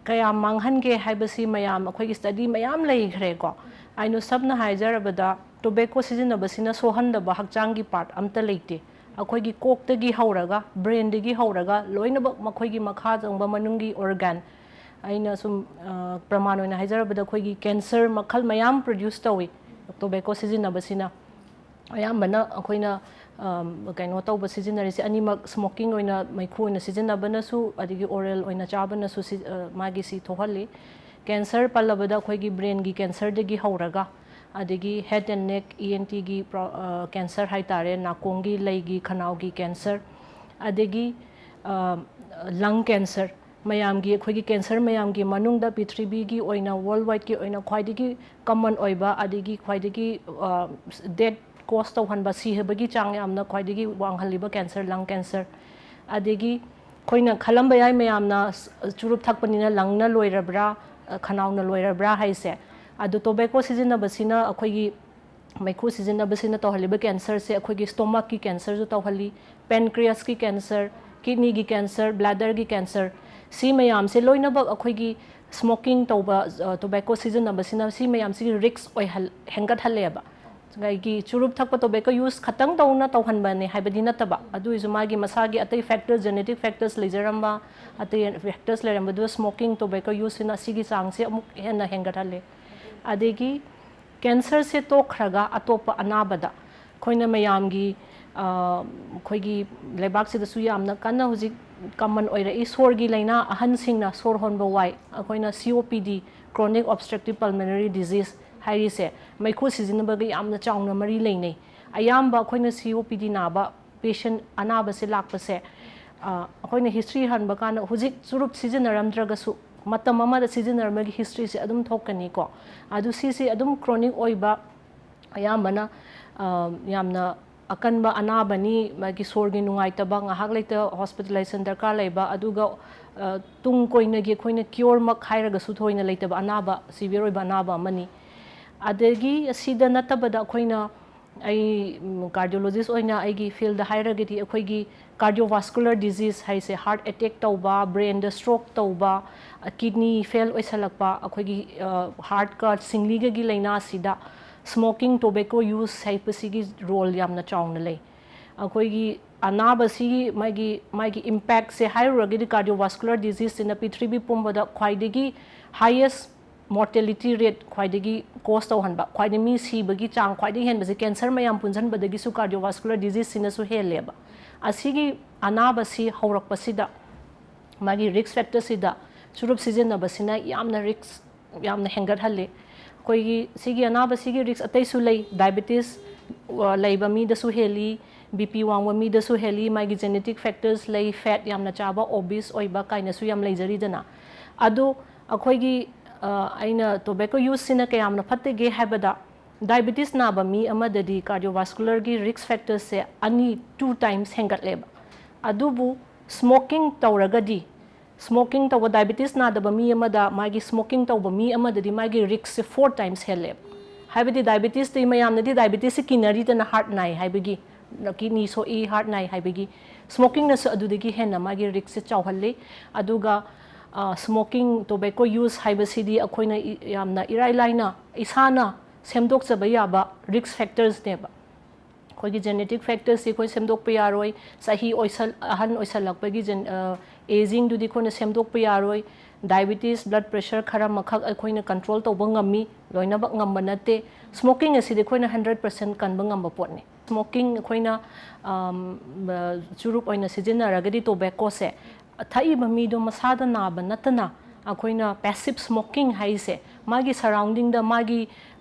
ꯀꯌꯥꯝ ꯃꯥꯡꯍꯟꯒꯦ ꯍꯥꯏꯕꯁꯤ ꯃꯌꯥꯝ ꯑꯩꯈꯣꯏꯒꯤ ꯁ꯭ꯇꯗꯤ ꯃꯌꯥꯝ ꯂꯩꯈ꯭ꯔꯦꯀꯣ꯫ ꯑꯩꯅ ꯁꯝꯅ ꯍꯥꯏꯖꯔꯕꯗ ꯇꯣꯕꯦꯀꯣ ꯁꯤꯖꯤꯟꯅꯕꯁꯤꯅ ꯁꯣꯛꯍꯟꯗꯕ ꯍꯛꯆꯥꯡꯒꯤ ꯄꯥꯔꯠ ꯑꯝꯇ ꯂꯩꯇꯦ꯫ ꯑꯩꯈꯣꯏꯒꯤ ꯀꯣꯛꯇꯒꯤ ꯍꯧꯔꯒ, ꯕ꯭ꯔꯦꯟꯗꯒꯤ ꯍꯧꯔꯒ ꯂꯣꯏꯅꯃꯛ ꯃꯈꯣꯏꯒꯤ ꯃꯈꯥ ꯆꯪꯕ ꯃꯅꯨꯡꯒꯤ ꯑꯣꯔꯒꯥꯟ, ꯑꯩꯅ ꯁꯨꯝ ꯄ꯭ꯔꯃꯥꯟ ꯑꯣꯏꯅ ꯍꯥꯏꯖꯔꯕꯗ ꯑꯩꯈꯣꯏꯒꯤ ꯀꯦꯟꯁꯔ ꯃꯈꯜ ꯃꯌꯥꯝ ꯄ꯭ꯔꯣꯗ꯭ꯌꯨꯁ ꯇꯧꯏ ꯇꯣꯕꯦꯀꯣ ꯁꯤꯖꯤꯟꯅꯕꯁꯤꯅ꯫ ꯑꯌꯥꯝꯕꯅ ꯑꯩꯈꯣꯏꯅ ꯀꯩꯅꯣ ꯇꯧꯕ ꯁꯤꯖꯤꯟꯅꯔꯤꯁꯦ ꯑꯅꯤꯃꯛ, ꯁ꯭ꯃꯣꯀꯤꯡ ꯑꯣꯏꯅ ꯃꯩꯈꯨ ꯑꯣꯏꯅ ꯁꯤꯖꯤꯟꯅꯕꯅꯁꯨ ꯑꯗꯒꯤ ꯑꯣꯔꯦꯜ ꯑꯣꯏꯅ ꯆꯥꯕꯅꯁꯨ ꯃꯥꯒꯤ ꯁꯤ ꯊꯣꯛꯍꯜꯂꯤ꯫ ꯀꯦꯟꯁꯔ ꯄꯜꯂꯕꯗ ꯑꯩꯈꯣꯏꯒꯤ ꯕ꯭ꯔꯦꯟꯒꯤ ꯀꯦꯟꯁꯔꯗꯒꯤ ꯍꯧꯔꯒ ꯑꯗꯒꯤ head and neck, E N ꯇꯤꯒꯤ ꯀꯦꯟꯁꯔ ꯍꯥꯏꯇꯥꯔꯦ, ꯅꯥꯀꯣꯡꯒꯤ ꯂꯩꯒꯤ ꯈꯅꯥꯎꯒꯤ ꯀꯦꯟꯁꯔ, ꯑꯗꯒꯤ ꯂꯪ ꯀꯦꯟꯁꯔ, ꯃꯌꯥꯝꯒꯤ, ꯑꯩꯈꯣꯏꯒꯤ ꯀꯦꯟꯁꯔ ꯃꯌꯥꯝꯒꯤ ꯃꯅꯨꯡꯗ ꯄ꯭ꯔꯤꯊꯤꯕꯤꯒꯤ ꯑꯣꯏꯅ, ꯋꯥꯔꯜ ꯋꯥꯏꯗꯀꯤ ꯑꯣꯏꯅ ꯈ꯭ꯋꯥꯏꯗꯒꯤ ꯀꯃꯟ ꯑꯣꯏꯕ ꯑꯗꯒꯤ ꯈ꯭ꯋꯥꯏꯗꯒꯤ ꯗꯦꯠ ꯀꯣꯁ ꯇꯧꯍꯟꯕ, ꯁꯤꯕꯒꯤ ꯆꯥꯡ ꯌꯥꯝꯅ ꯈ꯭ꯋꯥꯏꯗꯒꯤ ꯋꯥꯡꯍꯜꯂꯤꯕ ꯀꯦꯟꯁꯔ, ꯂꯪ ꯀꯦꯟꯁꯔ꯫ ꯑꯗꯒꯤ ꯑꯩꯈꯣꯏꯅ ꯈꯜꯂꯝꯕ ꯌꯥꯏ ꯃꯌꯥꯝꯅ ꯆꯨꯔꯨꯞ ꯊꯛꯄꯅꯤꯅ ꯂꯪꯅ ꯂꯣꯏꯔꯕ꯭ꯔꯥ, ꯈꯅꯥꯎꯅ ꯂꯣꯏꯔꯕ꯭ꯔꯥ ꯍꯥꯏꯁꯦ꯫ ꯑꯗꯣ ꯇꯣꯕꯦꯀꯣ ꯁꯤꯖꯤꯟꯅꯕꯁꯤꯅ, ꯑꯩꯈꯣꯏꯒꯤ ꯃꯩꯈꯨ ꯁꯤꯖꯤꯟꯅꯕꯁꯤꯅ ꯇꯧꯍꯜꯂꯤꯕ ꯀꯦꯟꯁꯔꯁꯦ ꯑꯩꯈꯣꯏꯒꯤ ꯁ꯭ꯇꯣꯃꯛꯀꯤ ꯀꯦꯟꯁꯔꯁꯨ ꯇꯧꯍꯜꯂꯤ, ꯄꯦꯟꯀ꯭ꯔꯤꯌꯁꯀꯤ ꯀꯦꯟꯁꯔ, ꯀꯤꯗꯅꯤꯒꯤ ꯀꯦꯟꯁꯔ, ꯕ꯭ꯂꯦꯗꯔꯒꯤ ꯀꯦꯟꯁꯔ, ꯁꯤ ꯃꯌꯥꯝꯁꯦ ꯂꯣꯏꯅꯃꯛ ꯑꯩꯈꯣꯏꯒꯤ ꯁ꯭ꯃꯣꯀꯤꯡ ꯇꯧꯕ, ꯇꯣꯕꯦꯀꯣ ꯁꯤꯖꯤꯟꯅꯕꯁꯤꯅ ꯁꯤ ꯃꯌꯥꯝꯁꯤꯒꯤ ꯔꯤꯛꯁ ꯑꯣꯏꯍꯜ-, ꯍꯦꯟꯒꯠꯍꯜꯂꯦꯕ꯫ ꯉꯥꯏꯒꯤ ꯆꯨꯔꯨꯞ ꯊꯛꯄ, tobacco use ꯈꯛꯇꯪ ꯇꯧꯅ ꯇꯧꯍꯟꯕꯅꯦ ꯍꯥꯏꯕꯗꯤ ꯅꯠꯇꯕ, ꯑꯗꯨ ꯑꯣꯏꯔꯁꯨ ꯃꯥꯒꯤ ꯃꯁꯥꯒꯤ ꯑꯇꯩ factor, genetic factors ꯂꯩꯖꯔꯝꯕ, ꯑꯇꯩ factors ꯂꯩꯔꯝꯕꯗꯨ smoking, tobacco useꯁꯤꯅ ꯑꯁꯤꯒꯤ ꯆꯥꯡꯁꯦ ꯑꯃꯨꯛ ꯍꯦꯟꯅ ꯍꯦꯟꯒꯠꯍꯜꯂꯦ꯫ ꯑꯗꯒꯤ cancerꯁꯦ ꯇꯣꯛꯈ꯭ꯔꯒ ꯑꯇꯣꯞꯄ ꯑꯅꯥꯕꯗ ꯑꯩꯈꯣꯏꯅ ꯃꯌꯥꯝꯒꯤ, ꯑ, ꯑꯩꯈꯣꯏꯒꯤ ꯂꯩꯕꯥꯛꯁꯤꯗꯁꯨ ꯌꯥꯝꯅ ꯀꯟꯅ ꯍꯧꯖꯤꯛ common ꯑꯣꯏꯔꯛꯏ ꯁꯣꯔꯒꯤ ꯂꯥꯏꯅꯥ, ꯑꯍꯟꯁꯤꯡꯅ ꯁꯣꯔ ꯍꯣꯟꯕ ꯋꯥꯏ, ꯑꯩꯈꯣꯏꯅ C O P D, chronic obstructive pulmonary disease ꯍꯥꯏꯔꯤꯁꯦ, ꯃꯩꯈꯨ ꯁꯤꯖꯤꯟꯅꯕꯒ ꯌꯥꯝꯅ ꯆꯥꯎꯅ ꯃꯔꯤ ꯂꯩꯅꯩ꯫ ꯑꯌꯥꯝꯕ ꯑꯩꯈꯣꯏꯅ C O P D ꯅꯥꯕ patient, ꯑꯅꯥꯕꯁꯦ ꯂꯥꯛꯄꯁꯦ, ꯑ, ꯑꯩꯈꯣꯏꯅ history ꯍꯟꯕ ꯀꯥꯟꯗ ꯍꯧꯖꯤꯛ ꯆꯨꯔꯨꯞ ꯁꯤꯖꯤꯟꯅꯔꯝꯗ꯭ꯔꯒꯁꯨ ꯃꯇꯝ ꯑꯃꯗ ꯁꯤꯖꯤꯟꯅꯔꯝꯕꯒꯤ historyꯁꯦ ꯑꯗꯨꯝ ꯊꯣꯛꯀꯅꯤꯀꯣ꯫ ꯑꯗꯨ ꯁꯤꯁꯦ ꯑꯗꯨꯝ chronic ꯑꯣꯏꯕ, ꯑꯌꯥꯝꯕꯅ, ꯑ, ꯌꯥꯝꯅ ꯑꯀꯟꯕ ꯑꯅꯥꯕꯅꯤ, ꯃꯥꯒꯤ ꯁꯣꯔꯒꯤ ꯅꯨꯡꯉꯥꯏꯇꯕ, ꯉꯥꯏꯍꯥꯛ ꯂꯩꯇ hospitalization ꯗꯔꯀꯥꯔ ꯂꯩꯕ, ꯑꯗꯨꯒ, ꯑ, ꯇꯨꯡ ꯀꯣꯏꯅꯒꯤ ꯑꯩꯈꯣꯏꯅ cureꯃꯛ ꯍꯥꯏꯔꯒꯁꯨ ꯊꯣꯏꯅ ꯂꯩꯇꯕ ꯑꯅꯥꯕ, severe ꯑꯣꯏꯕ ꯑꯅꯥꯕ ꯑꯃꯅꯤ꯫ ꯑꯗꯒꯤ ꯑꯁꯤꯗ ꯅꯠꯇꯕꯗ ꯑꯩꯈꯣꯏꯅ, ꯑꯩ, ꯎꯝ, cardiologist ꯑꯣꯏꯅ ꯑꯩꯒꯤ fieldꯗ ꯍꯥꯏꯔꯒꯗꯤ ꯑꯩꯈꯣꯏꯒꯤ cardiovascular disease ꯍꯥꯏꯁꯦ, heart attack ꯇꯧꯕ, brainꯗ stroke ꯇꯧꯕ, ꯑ, kidney fail ꯑꯣꯏꯁꯜꯂꯛꯄ, ꯑꯩꯈꯣꯏꯒꯤ, ꯑ, heartꯀ ꯁꯤꯡꯂꯤꯒꯒꯤ ꯂꯥꯏꯅꯥꯁꯤꯗ smoking, tobacco use ꯍꯥꯏꯕꯁꯤꯒꯤ role ꯌꯥꯝꯅ ꯆꯥꯎꯅ ꯂꯩ꯫ ꯑꯩꯈꯣꯏꯒꯤ ꯑꯅꯥꯕꯁꯤꯒꯤ ꯃꯥꯒꯤ, ꯃꯥꯒꯤ impactꯁꯦ ꯍꯥꯏꯔꯨꯔꯒꯗꯤ cardiovascular diseaseꯁꯤꯅ ꯄ꯭ꯔꯤꯊꯤꯕꯤ ꯄꯨꯝꯕꯗ ꯈ꯭ꯋꯥꯏꯗꯒꯤ highest mortality rate, ꯈ꯭ꯋꯥꯏꯗꯒꯤ cause ꯇꯧꯍꯟꯕ, ꯈ꯭ꯋꯥꯏꯗꯒꯤ ꯃꯤ ꯁꯤꯕꯒꯤ ꯆꯥꯡ ꯈ꯭ꯋꯥꯏꯗꯒꯤ ꯍꯦꯟꯕꯁꯦ cancer ꯃꯌꯥꯝ ꯄꯨꯟꯁꯤꯟꯕꯗꯒꯤꯁꯨ cardiovascular diseaseꯁꯤꯅꯁꯨ ꯍꯦꯜꯂꯦꯕ꯫ ꯑꯁꯤꯒꯤ ꯑꯅꯥꯕꯁꯤ ꯍꯧꯔꯛꯄꯁꯤꯗ ꯃꯥꯒꯤ risk factorꯁꯤꯗ ꯆꯨꯔꯨꯞ ꯁꯤꯖꯤꯟꯅꯕꯁꯤꯅ ꯌꯥꯝꯅ risk ꯌꯥꯝꯅ ꯍꯦꯟꯒꯠꯍꯜꯂꯤ꯫ ꯑꯩꯈꯣꯏꯒꯤ ꯁꯤꯒꯤ ꯑꯅꯥꯕꯁꯤꯒꯤ risk ꯑꯇꯩꯁꯨ ꯂꯩ, diabetes, ꯑ, ꯂꯩꯕ ꯃꯤꯗꯁꯨ ꯍꯦꯜꯂꯤ, B P ꯋꯥꯡꯕ ꯃꯤꯗꯁꯨ ꯍꯦꯜꯂꯤ, ꯃꯥꯒꯤ genetic factors ꯂꯩ, fat ꯌꯥꯝꯅ ꯆꯥꯕ, obese ꯑꯣꯏꯕ ꯀꯥꯏꯅꯁꯨ ꯌꯥꯝ ꯂꯩꯖꯔꯤꯗꯅ꯫ ꯑꯗꯣ ꯑꯩꯈꯣꯏꯒꯤ, ꯑ, ꯑꯩꯅ tobacco useꯁꯤꯅ ꯀꯌꯥꯝꯅ ꯐꯠꯇꯒꯦ ꯍꯥꯏꯕꯗ, diabetes ꯅꯥꯕ ꯃꯤ ꯑꯃꯗꯗꯤ cardiovascularꯒꯤ risk factorꯁꯦ ꯑꯅꯤ, two times ꯍꯦꯟꯒꯠꯂꯦꯕ꯫ ꯑꯗꯨꯕꯨ smoking ꯇꯧꯔꯒꯗꯤ, smoking ꯇꯧꯕ diabetes ꯅꯥꯗꯕ ꯃꯤ ꯑꯃꯗ, ꯃꯥꯒꯤ smoking ꯇꯧꯕ ꯃꯤ ꯑꯃꯗꯗꯤ ꯃꯥꯒꯤ riskꯁꯦ four times ꯍꯦꯜꯂꯦꯕ꯫ ꯍꯥꯏꯕꯗꯤ diabetesꯇꯤ ꯃꯌꯥꯝꯅꯗꯤ diabetesꯁꯦ ꯀꯤꯅꯔꯤꯗꯅ, heart ꯅꯥꯏ ꯍꯥꯏꯕꯒꯤ, kidney ꯁꯣꯛꯏ, heart ꯅꯥꯏ ꯍꯥꯏꯕꯒꯤ꯫ Smokingꯅꯁꯨ ꯑꯗꯨꯗꯒꯤ ꯍꯦꯟꯅ ꯃꯥꯒꯤ riskꯁꯦ ꯆꯥꯎꯍꯜꯂꯤ꯫ ꯑꯗꯨꯒ, ꯑ, smoking, tobacco use ꯍꯥꯏꯕꯁꯤꯗꯤ ꯑꯩꯈꯣꯏꯅ ꯏ-, ꯌꯥꯝꯅ ꯏꯔꯥꯏ ꯂꯥꯏꯅ ꯏꯁꯥꯅ ꯁꯦꯝꯗꯣꯛꯆꯕ ꯌꯥꯕ risk factorsꯅꯦꯕ꯫ ꯑꯩꯈꯣꯏꯒꯤ genetic factorsꯁꯤ ꯑꯩꯈꯣꯏ ꯁꯦꯝꯗꯣꯛꯄ ꯌꯥꯔꯣꯏ꯫ ꯆꯍꯤ ꯑꯣꯏꯁꯜ ꯑꯍꯟ ꯑꯣꯏꯁꯜꯂꯛꯄꯒꯤ ꯑꯦꯖꯤꯡꯗꯨꯗꯤ ꯑꯩꯈꯣꯏꯅ ꯁꯦꯝꯗꯣꯛꯄ ꯌꯥꯔꯣꯏ꯫ Diabetes, blood pressure ꯈꯔ ꯃꯈꯛ ꯑꯩꯈꯣꯏꯅ control ꯇꯧꯕ ꯉꯝꯃꯤ, ꯂꯣꯏꯅꯃꯛ ꯉꯝꯕ ꯅꯠꯇꯦ꯫ Smoking ꯑꯁꯤꯗꯤ ꯑꯩꯈꯣꯏꯅ hundred percent ꯀꯟꯕ ꯉꯝꯕ ꯄꯣꯠꯅꯤ꯫ Smoking ꯑꯩꯈꯣꯏꯅ ꯆꯨꯔꯨꯞ ꯑꯣꯏꯅ ꯁꯤꯖꯤꯟꯅꯔꯒꯗꯤ tobaccoꯁꯦ ꯊꯛꯏꯕ ꯃꯤꯗꯣ ꯃꯁꯥꯗ ꯅꯥꯕ ꯅꯠꯇꯅ ꯑꯩꯈꯣꯏꯅ passive smoking ꯍꯥꯏꯁꯦ ꯃꯥꯒꯤ surroundingꯗ ꯃꯥꯒꯤ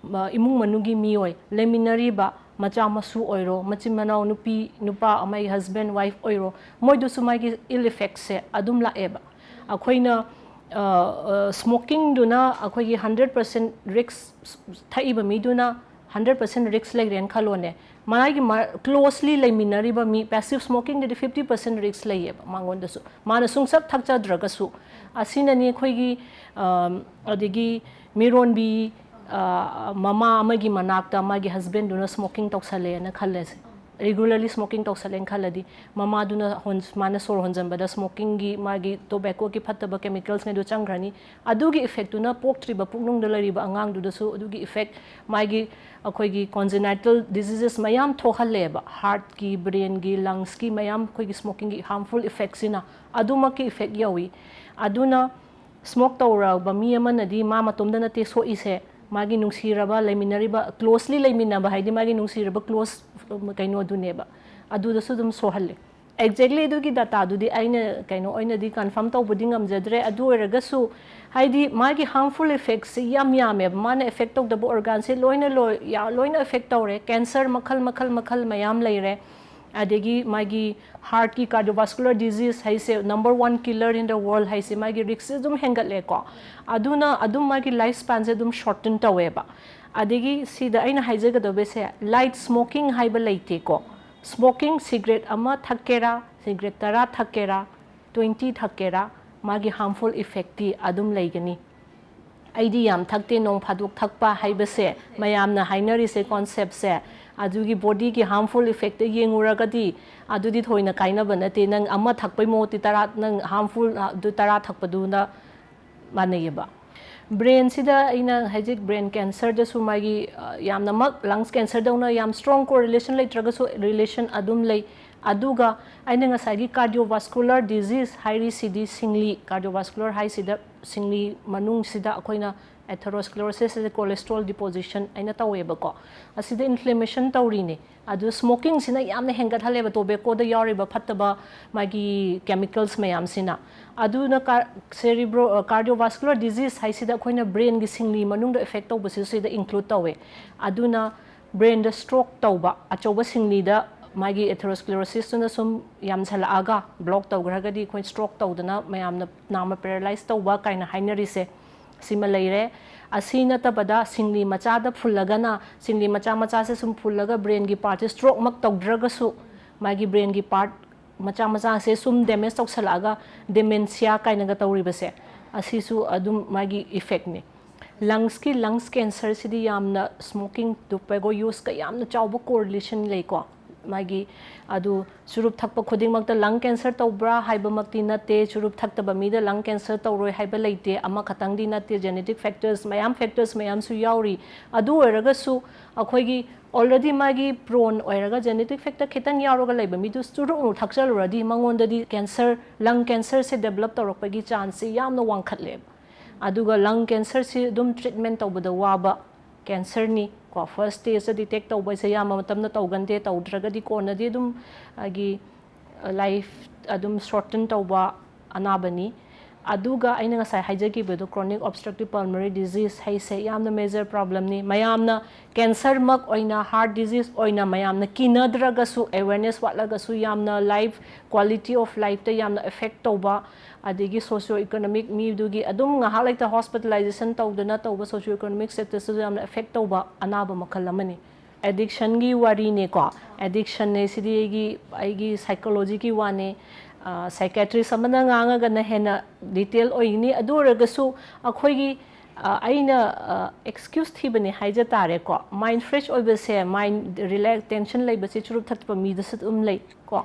ꯏꯃꯨꯡ ꯃꯅꯨꯡꯒꯤ ꯃꯤꯑꯣꯏ ꯂꯩꯃꯤꯟꯅꯔꯤꯕ ꯃꯆꯥ ꯃꯁꯨ ꯑꯣꯏꯔꯣ, ꯃꯆꯤꯟ ꯃꯅꯥꯎ ꯅꯨꯄꯤ ꯅꯨꯄꯥ, ꯃꯥꯒꯤ husband wife ꯑꯣꯏꯔꯣ, ꯃꯣꯏꯗꯁꯨ ꯃꯥꯒꯤ ill effectꯁꯦ ꯑꯗꯨꯝ ꯂꯥꯛꯑꯦꯕ꯫ ꯑꯩꯈꯣꯏꯅ smokingꯗꯨꯅ ꯑꯩꯈꯣꯏꯒꯤ hundred percent risk, ꯊꯛꯏꯕ ꯃꯤꯗꯨꯅ hundred percent risk ꯂꯩꯔꯦꯅ ꯈꯜꯂꯣꯅꯦ꯫ ꯃꯥꯒꯤ closely ꯂꯩꯃꯤꯟꯅꯔꯤꯕ ꯃꯤ, passive smokingꯗꯗꯤ fifty percent risk ꯂꯩꯌꯦꯕ ꯃꯉꯣꯟꯗꯁꯨ, ꯃꯥꯅ ꯁꯨꯡꯁꯛ ꯊꯛꯆꯗ꯭ꯔꯒꯁꯨ꯫ ꯑꯁꯤꯅꯅꯤ ꯑꯩꯈꯣꯏꯒꯤ ꯑꯗꯒꯤ ꯃꯤꯔꯣꯟꯕꯤ ꯃꯃꯥ ꯑꯃꯒꯤ ꯃꯅꯥꯛꯇ ꯃꯥꯒꯤ husbandꯗꯨꯅ smoking ꯇꯧꯁꯜꯂꯦꯅ ꯈꯜꯂꯁꯦ꯫ Regularly smoking ꯇꯧꯁꯜꯂꯦꯅ ꯈꯜꯂꯗꯤ ꯃꯃꯥꯗꯨꯅ ꯃꯥꯅ ꯁꯣꯔ ꯍꯣꯟꯖꯟꯕꯗ smokingꯒꯤ ꯃꯥꯒꯤ tobaccoꯒꯤ ꯐꯠꯇꯕ chemicalsꯉꯩꯗꯨ ꯆꯪꯈ꯭ꯔꯅꯤ꯫ ꯑꯗꯨꯒꯤ effectꯇꯨꯅ ꯄꯣꯛꯇ꯭ꯔꯤꯕ ꯄꯨꯛꯅꯨꯡꯗ ꯂꯩꯔꯤꯕ ꯑꯉꯥꯡꯗꯨꯗꯁꯨ ꯑꯗꯨꯒꯤ effect ꯃꯥꯒꯤ ꯑꯩꯈꯣꯏꯒꯤ congenital diseases ꯃꯌꯥꯝ ꯊꯣꯛꯍꯜꯂꯦꯕ꯫ Heartꯀꯤ, brainꯒꯤ, lungsꯀꯤ ꯃꯌꯥꯝ ꯑꯩꯈꯣꯏꯒꯤ smokingꯒꯤ harmful effectꯁꯤꯅ ꯑꯗꯨꯃꯛꯀꯤ effect ꯌꯧꯏ꯫ ꯑꯗꯨꯅ smoke ꯇꯧꯔꯕ ꯃꯤ ꯑꯃꯅꯗꯤ ꯃꯥ ꯃꯇꯣꯝꯗ ꯅꯠꯇꯦ ꯁꯣꯛꯏꯁꯦ, ꯃꯥꯒꯤ ꯅꯨꯡꯁꯤꯔꯕ ꯂꯩꯃꯤꯟꯅꯔꯤꯕ, closely ꯂꯩꯃꯤꯟꯅꯕ ꯍꯥꯏꯗꯤ ꯃꯥꯒꯤ ꯅꯨꯡꯁꯤꯔꯕ close ꯀꯩꯅꯣꯗꯨꯅꯦꯕ, ꯑꯗꯨꯗꯁꯨ ꯑꯗꯨꯝ ꯁꯣꯛꯍꯜꯂꯦ꯫ Exactly ꯑꯗꯨꯒꯤ dataꯗꯨꯗꯤ ꯑꯩꯅ ꯀꯩꯅꯣ ꯑꯣꯏꯅꯗꯤ confirm ꯇꯧꯕꯗꯤ ꯉꯝꯖꯗ꯭ꯔꯦ꯫ ꯑꯗꯨ ꯑꯣꯏꯔꯒꯁꯨ ꯍꯥꯏꯗꯤ ꯃꯥꯒꯤ harmful effectꯁꯤ ꯌꯥꯝ ꯌꯥꯝꯃꯦꯕ꯫ ꯃꯥꯅ effect ꯇꯧꯗꯕ organꯁꯦ ꯂꯣꯏꯅ ꯂꯣꯏ ꯂꯣꯏꯅ effect ꯇꯧꯔꯦ꯫ Cancer ꯃꯈꯜ ꯃꯈꯜ ꯃꯈꯜ ꯃꯌꯥꯝ ꯂꯩꯔꯦ꯫ ꯑꯗꯒꯤ ꯃꯥꯒꯤ heartꯀꯤ cardiovascular disease ꯍꯥꯏꯁꯦ number one killer in the world ꯍꯥꯏꯁꯦ ꯃꯥꯒꯤ riskꯁꯦ ꯑꯗꯨꯝ ꯍꯦꯟꯒꯠꯂꯦꯀꯣ꯫ ꯑꯗꯨꯅ ꯑꯗꯨꯝ ꯃꯥꯒꯤ life spanꯁꯦ ꯑꯗꯨꯝ shorten ꯇꯧꯋꯦꯕ꯫ ꯑꯗꯒꯤ ꯁꯤꯗ ꯑꯩꯅ ꯍꯥꯏꯖꯒꯗꯕꯁꯦ, light smoking ꯍꯥꯏꯕ ꯂꯩꯇꯦꯀꯣ꯫ Smoking, cigarette ꯑꯃ ꯊꯛꯀꯦꯔꯥ, cigarette ꯇꯔꯥ ꯊꯛꯀꯦꯔꯥ, twenty ꯊꯛꯀꯦꯔꯥ, ꯃꯥꯒꯤ harmful effectꯇꯤ ꯑꯗꯨꯝ ꯂꯩꯒꯅꯤ꯫ ꯑꯩꯗꯤ ꯌꯥꯝ ꯊꯛꯇꯦ, ꯅꯣꯡ ꯐꯥꯗꯣꯛ ꯊꯛꯄ ꯍꯥꯏꯕꯁꯦ ꯃꯌꯥꯝꯅ ꯍꯥꯏꯅꯔꯤꯁꯦ conceptꯁꯦ, ꯑꯗꯨꯒꯤ bodyꯒꯤ harmful effectꯇ ꯌꯦꯡꯉꯨꯔꯒꯗꯤ ꯑꯗꯨꯗꯤ ꯊꯣꯏꯅ ꯀꯥꯏꯅꯕ ꯅꯠꯇꯦ꯫ ꯅꯪ ꯑꯃ ꯊꯛꯄꯩ ꯃꯍꯨꯠꯇꯤ ꯇꯔꯥ, ꯅꯪ harmful ꯑꯗꯨ ꯇꯔꯥ ꯊꯛꯄꯗꯨꯅ ꯃꯥꯟꯅꯩꯌꯦꯕ꯫ ꯕ꯭ꯔꯦꯟꯁꯤꯗ ꯑꯩꯅ ꯍꯧꯖꯤꯛ ꯕ꯭ꯔꯦꯟ ꯀꯦꯟꯁꯔꯗꯁꯨ ꯃꯥꯒꯤ ꯌꯥꯝꯅꯃꯛ ꯂꯪꯁ ꯀꯦꯟꯁꯔꯗꯧꯅ ꯌꯥꯝ ꯁ꯭ꯇꯔꯣꯡ ꯀꯣꯔꯤꯂꯦꯁꯟ ꯂꯩꯇ꯭ꯔꯒꯁꯨ ꯔꯤꯂꯦꯁꯟ ꯑꯗꯨꯝ ꯂꯩ꯫ ꯑꯗꯨꯒ ꯑꯩꯅ ꯉꯁꯥꯏꯒꯤ ꯀꯥꯔꯗꯤꯑꯣꯚꯥꯁꯀꯨꯂꯔ ꯗꯤꯖꯤꯖ ꯍꯥꯏꯔꯤꯁꯤꯗꯤ ꯁꯤꯡꯂꯤ, ꯀꯥꯔꯗꯤꯑꯣꯚꯥꯁꯀꯨꯂꯔ ꯍꯥꯏꯁꯤꯗ ꯁꯤꯡꯂꯤ ꯃꯅꯨꯡꯁꯤꯗ ꯑꯩꯈꯣꯏꯅ ꯑꯦꯊꯦꯔꯣꯁꯀ꯭ꯂꯦꯔꯣꯁꯤꯁ ꯍꯥꯏꯁꯦ ꯀꯣꯂꯦꯁꯇ꯭ꯔꯣꯜ ꯗꯤꯄꯣꯖꯤꯁꯟ ꯑꯩꯅ ꯇꯧꯋꯦꯕꯀꯣ꯫ ꯑꯁꯤꯗ ꯏꯟꯐ꯭ꯂꯦꯃꯦꯁꯟ ꯇꯧꯔꯤꯅꯦ꯫ ꯑꯗꯨ ꯁ꯭ꯃꯣꯀꯤꯡꯁꯤꯅ ꯌꯥꯝꯅ ꯍꯦꯟꯒꯠꯍꯜꯂꯦꯕ, ꯇꯣꯕꯦꯀꯣꯗ ꯌꯥꯎꯔꯤꯕ ꯐꯠꯇꯕ ꯃꯥꯒꯤ ꯀꯦꯃꯤꯀꯦꯜꯁ ꯃꯌꯥꯝꯁꯤꯅ꯫ ꯑꯗꯨꯅ ꯀꯥ-, ꯁꯦꯔꯤꯕ꯭ꯔꯣ-, ꯑ, ꯀꯥꯔꯗꯤꯑꯣꯚꯥꯁꯀꯨꯂꯔ ꯗꯤꯖꯤꯖ ꯍꯥꯏꯁꯤꯗ ꯑꯩꯈꯣꯏꯅ ꯕ꯭ꯔꯦꯟꯒꯤ ꯁꯤꯡꯂꯤ ꯃꯅꯨꯡꯗ ꯑꯦꯐꯦꯛ ꯇꯧꯕꯁꯤꯁꯨ ꯁꯤꯗ ꯏꯟꯀ꯭ꯂꯨꯗ ꯇꯧꯋꯦ꯫ ꯑꯗꯨꯅ ꯕ꯭ꯔꯦꯟꯗ ꯁ꯭ꯇ꯭ꯔꯣꯛ ꯇꯧꯕ, ꯑꯆꯧꯕ ꯁꯤꯡꯂꯤꯗ ꯃꯥꯒꯤ ꯑꯦꯊꯦꯔꯣꯁꯀ꯭ꯂꯦꯔꯣꯁꯤꯁꯇꯨꯅ ꯁꯨꯝ ꯌꯥꯝꯁꯜꯂꯛꯑꯒ ꯕ꯭ꯂꯣꯛ ꯇꯧꯈ꯭ꯔꯒꯗꯤ ꯑꯩꯈꯣꯏ ꯁ꯭ꯇ꯭ꯔꯣꯛ ꯇꯧꯗꯅ ꯃꯌꯥꯝꯅ ꯅꯥꯝꯃ ꯄꯦꯔꯥꯂꯥꯏꯁ ꯇꯧꯕ ꯀꯥꯏꯅ ꯍꯥꯏꯅꯔꯤꯁꯦ꯫ ꯁꯤꯃ ꯂꯩꯔꯦ꯫ ꯑꯁꯤ ꯅꯠꯇꯕꯗ ꯁꯤꯡꯂꯤ ꯃꯆꯥꯗ ꯐꯨꯜꯂꯒꯅ, ꯁꯤꯡꯂꯤ ꯃꯆꯥ ꯃꯆꯥꯁꯦ ꯁꯨꯝ ꯐꯨꯜꯂꯒ ꯕ꯭ꯔꯦꯟꯒꯤ ꯄꯥꯔꯠꯁꯦ ꯁ꯭ꯇ꯭ꯔꯣꯛꯃꯛ ꯇꯧꯗ꯭ꯔꯒꯁꯨ ꯃꯥꯒꯤ ꯕ꯭ꯔꯦꯟꯒꯤ ꯄꯥꯔꯠ ꯃꯆꯥ ꯃꯆꯥꯁꯦ ꯁꯨꯝ ꯗꯦꯃꯦꯖ ꯇꯧꯁꯜꯂꯛꯑꯒ ꯗꯦꯃꯦꯟꯁꯤꯌꯥ ꯀꯥꯏꯅꯒ ꯇꯧꯔꯤꯕꯁꯦ, ꯑꯁꯤꯁꯨ ꯑꯗꯨꯝ ꯃꯥꯒꯤ ꯏꯐꯦꯛꯅꯤ꯫ ꯂꯪꯁꯀꯤ, ꯂꯪꯁ ꯀꯦꯟꯁꯔꯁꯤꯗꯤ ꯌꯥꯝꯅ ꯁ꯭ꯃꯣꯀꯤꯡ, ꯇꯣꯕꯦꯀꯣ ꯌꯨꯁꯀ ꯌꯥꯝꯅ ꯆꯥꯎꯕ ꯀꯣꯔꯤꯂꯦꯁꯟ ꯂꯩꯀꯣ꯫ ꯃꯥꯒꯤ ꯑꯗꯨ ꯆꯨꯔꯨꯞ ꯊꯛꯄ ꯈꯨꯗꯤꯡꯃꯛꯇ ꯂꯪ ꯀꯦꯟꯁꯔ ꯇꯧꯕ꯭ꯔꯥ ꯍꯥꯏꯕꯃꯛꯇꯤ ꯅꯠꯇꯦ, ꯆꯨꯔꯨꯞ ꯊꯛꯇꯕ ꯃꯤꯗ ꯂꯪ ꯀꯦꯟꯁꯔ ꯇꯧꯔꯣꯏ ꯍꯥꯏꯕ ꯂꯩꯇꯦ꯫ ꯑꯃꯈꯛꯇꯪꯗꯤ ꯅꯠꯇꯦ, ꯖꯦꯅꯦꯇꯤꯛ ꯐꯦꯛꯇꯔꯁ ꯃꯌꯥꯝ, ꯐꯦꯛꯇꯔꯁ ꯃꯌꯥꯝꯁꯨ ꯌꯥꯎꯔꯤ꯫ ꯑꯗꯨ ꯑꯣꯏꯔꯒꯁꯨ ꯑꯩꯈꯣꯏꯒꯤ already ꯃꯥꯒꯤ ꯄ꯭ꯔꯣꯟ ꯑꯣꯏꯔꯒ ꯖꯦꯅꯦꯇꯤꯛ ꯐꯦꯛꯇꯔ ꯈꯤꯇꯪ ꯌꯥꯎꯔꯒ ꯂꯩꯕ ꯃꯤꯗꯨ ꯆꯨꯔꯨꯞ ꯑꯃꯨꯛ ꯊꯛꯆꯜꯂꯨꯔꯗꯤ ꯃꯉꯣꯟꯗꯗꯤ ꯀꯦꯟꯁꯔ, ꯂꯪ ꯀꯦꯟꯁꯔꯁꯦ ꯗꯦꯕꯂꯞ ꯇꯧꯔꯛꯄꯒꯤ ꯆꯥꯟꯁꯁꯦ ꯌꯥꯝꯅ ꯋꯥꯡꯈꯠꯂꯦꯕ꯫ ꯑꯗꯨꯒ ꯂꯪ ꯀꯦꯟꯁꯔꯁꯤ ꯑꯗꯨꯝ ꯇ꯭ꯔꯤꯠꯃꯦꯟ ꯇꯧꯕꯗ ꯋꯥꯕ ꯀꯦꯟꯁꯔꯅꯤ ꯀꯣ꯫ ꯐꯥꯔꯁ ꯁ꯭ꯇꯦꯖꯇ ꯗꯤꯇꯦꯛ ꯇꯧꯕꯁꯦ ꯑꯌꯥꯝꯕ ꯃꯇꯝꯗ ꯇꯧꯒꯟꯗꯦ, ꯇꯧꯗ꯭ꯔꯒꯗꯤ ꯀꯣꯟꯅꯗꯤ ꯑꯗꯨꯝ ꯃꯥꯒꯤ ꯂꯥꯏꯐ ꯑꯗꯨꯝ ꯁꯣꯔꯇꯟ ꯇꯧꯕ ꯑꯅꯥꯕꯅꯤ꯫ ꯑꯗꯨꯒ ꯑꯩꯅ ꯉꯁꯥꯏ ꯍꯥꯏꯖꯈꯤꯕꯗꯣ, chronic obstructive pulmonary disease ꯍꯥꯏꯁꯦ ꯌꯥꯝꯅ ꯃꯦꯖꯔ ꯄ꯭ꯔꯣꯕ꯭ꯂꯦꯝꯅꯤ꯫ ꯃꯌꯥꯝꯅ ꯀꯦꯟꯁꯔꯃꯛ ꯑꯣꯏꯅ, ꯍꯥꯔꯠ ꯗꯤꯖꯤꯖ ꯑꯣꯏꯅ ꯃꯌꯥꯝꯅ ꯀꯤꯅꯗ꯭ꯔꯒꯁꯨ, ꯑꯦꯋꯦꯔꯅꯦꯁ ꯋꯥꯠꯂꯒꯁꯨ ꯌꯥꯝꯅ ꯂꯥꯏꯐ, ꯀ꯭ꯋꯥꯂꯤꯇꯤ ꯑꯣꯐ ꯂꯥꯏꯐꯇ ꯌꯥꯝꯅ ꯑꯦꯐꯦꯛ ꯇꯧꯕ, ꯑꯗꯒꯤ ꯁꯣꯁꯤꯌꯣ ꯏꯀꯣꯅꯣꯃꯤꯛ ꯃꯤꯗꯨꯒꯤ ꯑꯗꯨꯝ ꯉꯥꯏꯍꯥꯛ ꯂꯩꯇ ꯍꯣꯁꯄꯤꯇꯥꯂꯥꯏꯖꯦꯁꯟ ꯇꯧꯗꯅ ꯇꯧꯕ ꯁꯣꯁꯤꯌꯣ ꯏꯀꯣꯅꯣꯃꯤꯛ ꯁ꯭ꯇꯦꯇꯁꯇꯁꯨ ꯌꯥꯝꯅ ꯑꯦꯐꯦꯛ ꯇꯧꯕ ꯑꯅꯥꯕ ꯃꯈꯜ ꯑꯃꯅꯤ꯫ ꯑꯦꯗꯤꯛꯁꯟꯒꯤ ꯋꯥꯔꯤꯅꯦꯀꯣ꯫ ꯑꯦꯗꯤꯛꯁꯟꯅꯦ ꯁꯤꯗꯤ ꯑꯩꯒꯤ, ꯑꯩꯒꯤ ꯁꯥꯏꯀꯣꯂꯣꯖꯤꯒꯤ ꯋꯥꯅꯦ꯫ ꯁꯥꯏꯀꯦꯇ꯭ꯔꯤꯁ ꯑꯃꯅ ꯉꯥꯡꯉꯒꯅ ꯍꯦꯟꯅ ꯗꯤꯇꯦꯜ ꯑꯣꯏꯒꯅꯤ꯫ ꯑꯗꯨ ꯑꯣꯏꯔꯒꯁꯨ ꯑꯩꯈꯣꯏꯒꯤ, ꯑ, ꯑꯩꯅ, ꯑ, ꯑꯦꯛꯁꯀ꯭ꯌꯨꯁ ꯊꯤꯕꯅꯦ ꯍꯥꯏꯖ ꯇꯥꯔꯦꯀꯣ꯫ ꯃꯥꯏꯟ ꯐ꯭ꯔꯦꯁ ꯑꯣꯏꯕꯁꯦ, ꯃꯥꯏꯟ ꯔꯤꯂꯦꯛꯁ, ꯇꯦꯟꯁꯟ ꯂꯩꯕꯁꯦ ꯆꯨꯔꯨꯞ ꯊꯛꯄ ꯃꯤꯗꯁꯨ ꯑꯗꯨꯝ ꯂꯩ ꯀꯣ꯫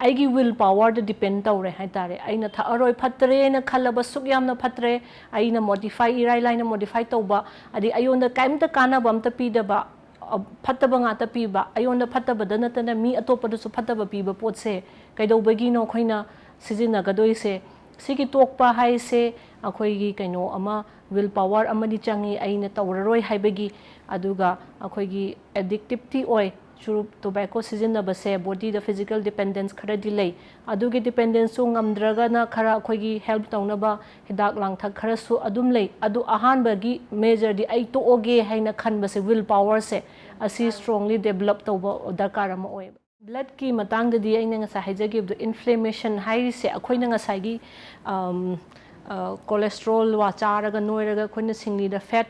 ꯑꯩꯒꯤ ꯋꯤꯜ ꯄꯥꯋꯔꯗ ꯗꯤꯄꯦꯟ ꯇꯧꯔꯦ ꯍꯥꯏꯇꯥꯔꯦ꯫ ꯑꯩꯅ ꯊꯛꯑꯔꯣꯏ, ꯐꯠꯇ꯭ꯔꯦꯅ ꯈꯜꯂꯕ, ꯁꯨꯛ ꯌꯥꯝꯅ ꯐꯠꯇ꯭ꯔꯦ, ꯑꯩꯅ ꯃꯣꯗꯤꯐꯥꯏ, ꯏꯔꯥꯏ ꯂꯥꯏꯅ ꯃꯣꯗꯤꯐꯥꯏ ꯇꯧꯕ, ꯑꯗꯩ ꯑꯩꯉꯣꯟꯗ ꯀꯩꯝꯇ ꯀꯥꯟꯅꯕ ꯑꯝꯇ ꯄꯤꯗꯕ, ꯑ, ꯐꯠꯇꯕ ꯉꯥꯛꯇ ꯄꯤꯕ, ꯑꯩꯉꯣꯟꯗ ꯐꯠꯇꯕꯗ ꯅꯠꯇꯅ ꯃꯤ ꯑꯇꯣꯞꯄꯗꯁꯨ ꯐꯠꯇꯕ ꯄꯤꯕ ꯄꯣꯠꯁꯦ ꯀꯩꯗꯧꯕꯒꯤꯅꯣ ꯑꯩꯈꯣꯏꯅ ꯁꯤꯖꯤꯟꯅꯒꯗꯣꯏꯁꯦ? ꯁꯤꯒꯤ ꯇꯣꯛꯄ ꯍꯥꯏꯁꯦ ꯑꯩꯈꯣꯏꯒꯤ ꯀꯩꯅꯣ ꯑꯃ, ꯋꯤꯜ ꯄꯥꯋꯔ ꯑꯃꯗꯤ ꯆꯪꯉꯤ, ꯑꯩꯅ ꯇꯧꯔꯔꯣꯏ ꯍꯥꯏꯕꯒꯤ꯫ ꯑꯗꯨꯒ ꯑꯩꯈꯣꯏꯒꯤ ꯑꯦꯗꯤꯛꯇꯤꯞꯇꯤ ꯑꯣꯏ꯫ ꯆꯨꯔꯨꯞ, ꯇꯣꯕꯦꯀꯣ ꯁꯤꯖꯤꯟꯅꯕꯁꯦ ꯕꯣꯗꯤꯗ ꯐꯤꯖꯤꯀꯦꯜ ꯗꯤꯄꯦꯟꯗꯦꯟꯁ ꯈꯔꯗꯤ ꯂꯩ꯫ ꯑꯗꯨꯒꯤ ꯗꯤꯄꯦꯟꯗꯦꯟꯁꯇꯨ ꯉꯝꯗ꯭ꯔꯒꯅ ꯈꯔ ꯑꯩꯈꯣꯏꯒꯤ ꯍꯦꯜꯞ ꯇꯧꯅꯕ ꯍꯤꯗꯥꯛ ꯂꯥꯡꯊꯛ ꯈꯔꯁꯨ ꯑꯗꯨꯝ ꯂꯩ꯫ ꯑꯗꯨ ꯑꯍꯥꯟꯕꯒꯤ ꯃꯦꯖꯔꯗꯤ ꯑꯩ ꯇꯣꯛꯑꯒꯦ ꯍꯥꯏꯅ ꯈꯟꯕꯁꯦ, ꯋꯤꯜ ꯄꯥꯋꯔꯁꯦ, ꯑꯁꯤ ꯁ꯭ꯇ꯭ꯔꯣꯡꯂꯤ ꯗꯦꯕꯂꯞ ꯇꯧꯕ ꯗꯔꯀꯥꯔ ꯑꯃ ꯑꯣꯏꯌꯦꯕ꯫ ꯕ꯭ꯂꯗꯀꯤ ꯃꯇꯥꯡꯗꯗꯤ ꯑꯩꯅ ꯉꯁꯥꯏ ꯍꯥꯏꯖꯈꯤꯕꯗꯣ, ꯏꯟꯐ꯭ꯂꯦꯃꯦꯁꯟ ꯍꯥꯏꯔꯤꯁꯦ ꯑꯩꯈꯣꯏꯅ ꯉꯁꯥꯏꯒꯤ, ꯑꯝ, ꯑ, ꯀꯣꯂꯦꯁꯇ꯭ꯔꯣꯜ ꯋꯥ ꯆꯥꯔꯒ ꯅꯣꯏꯔꯒ ꯑꯩꯈꯣꯏꯅ ꯁꯤꯡꯂꯤꯗ ꯐꯦꯠ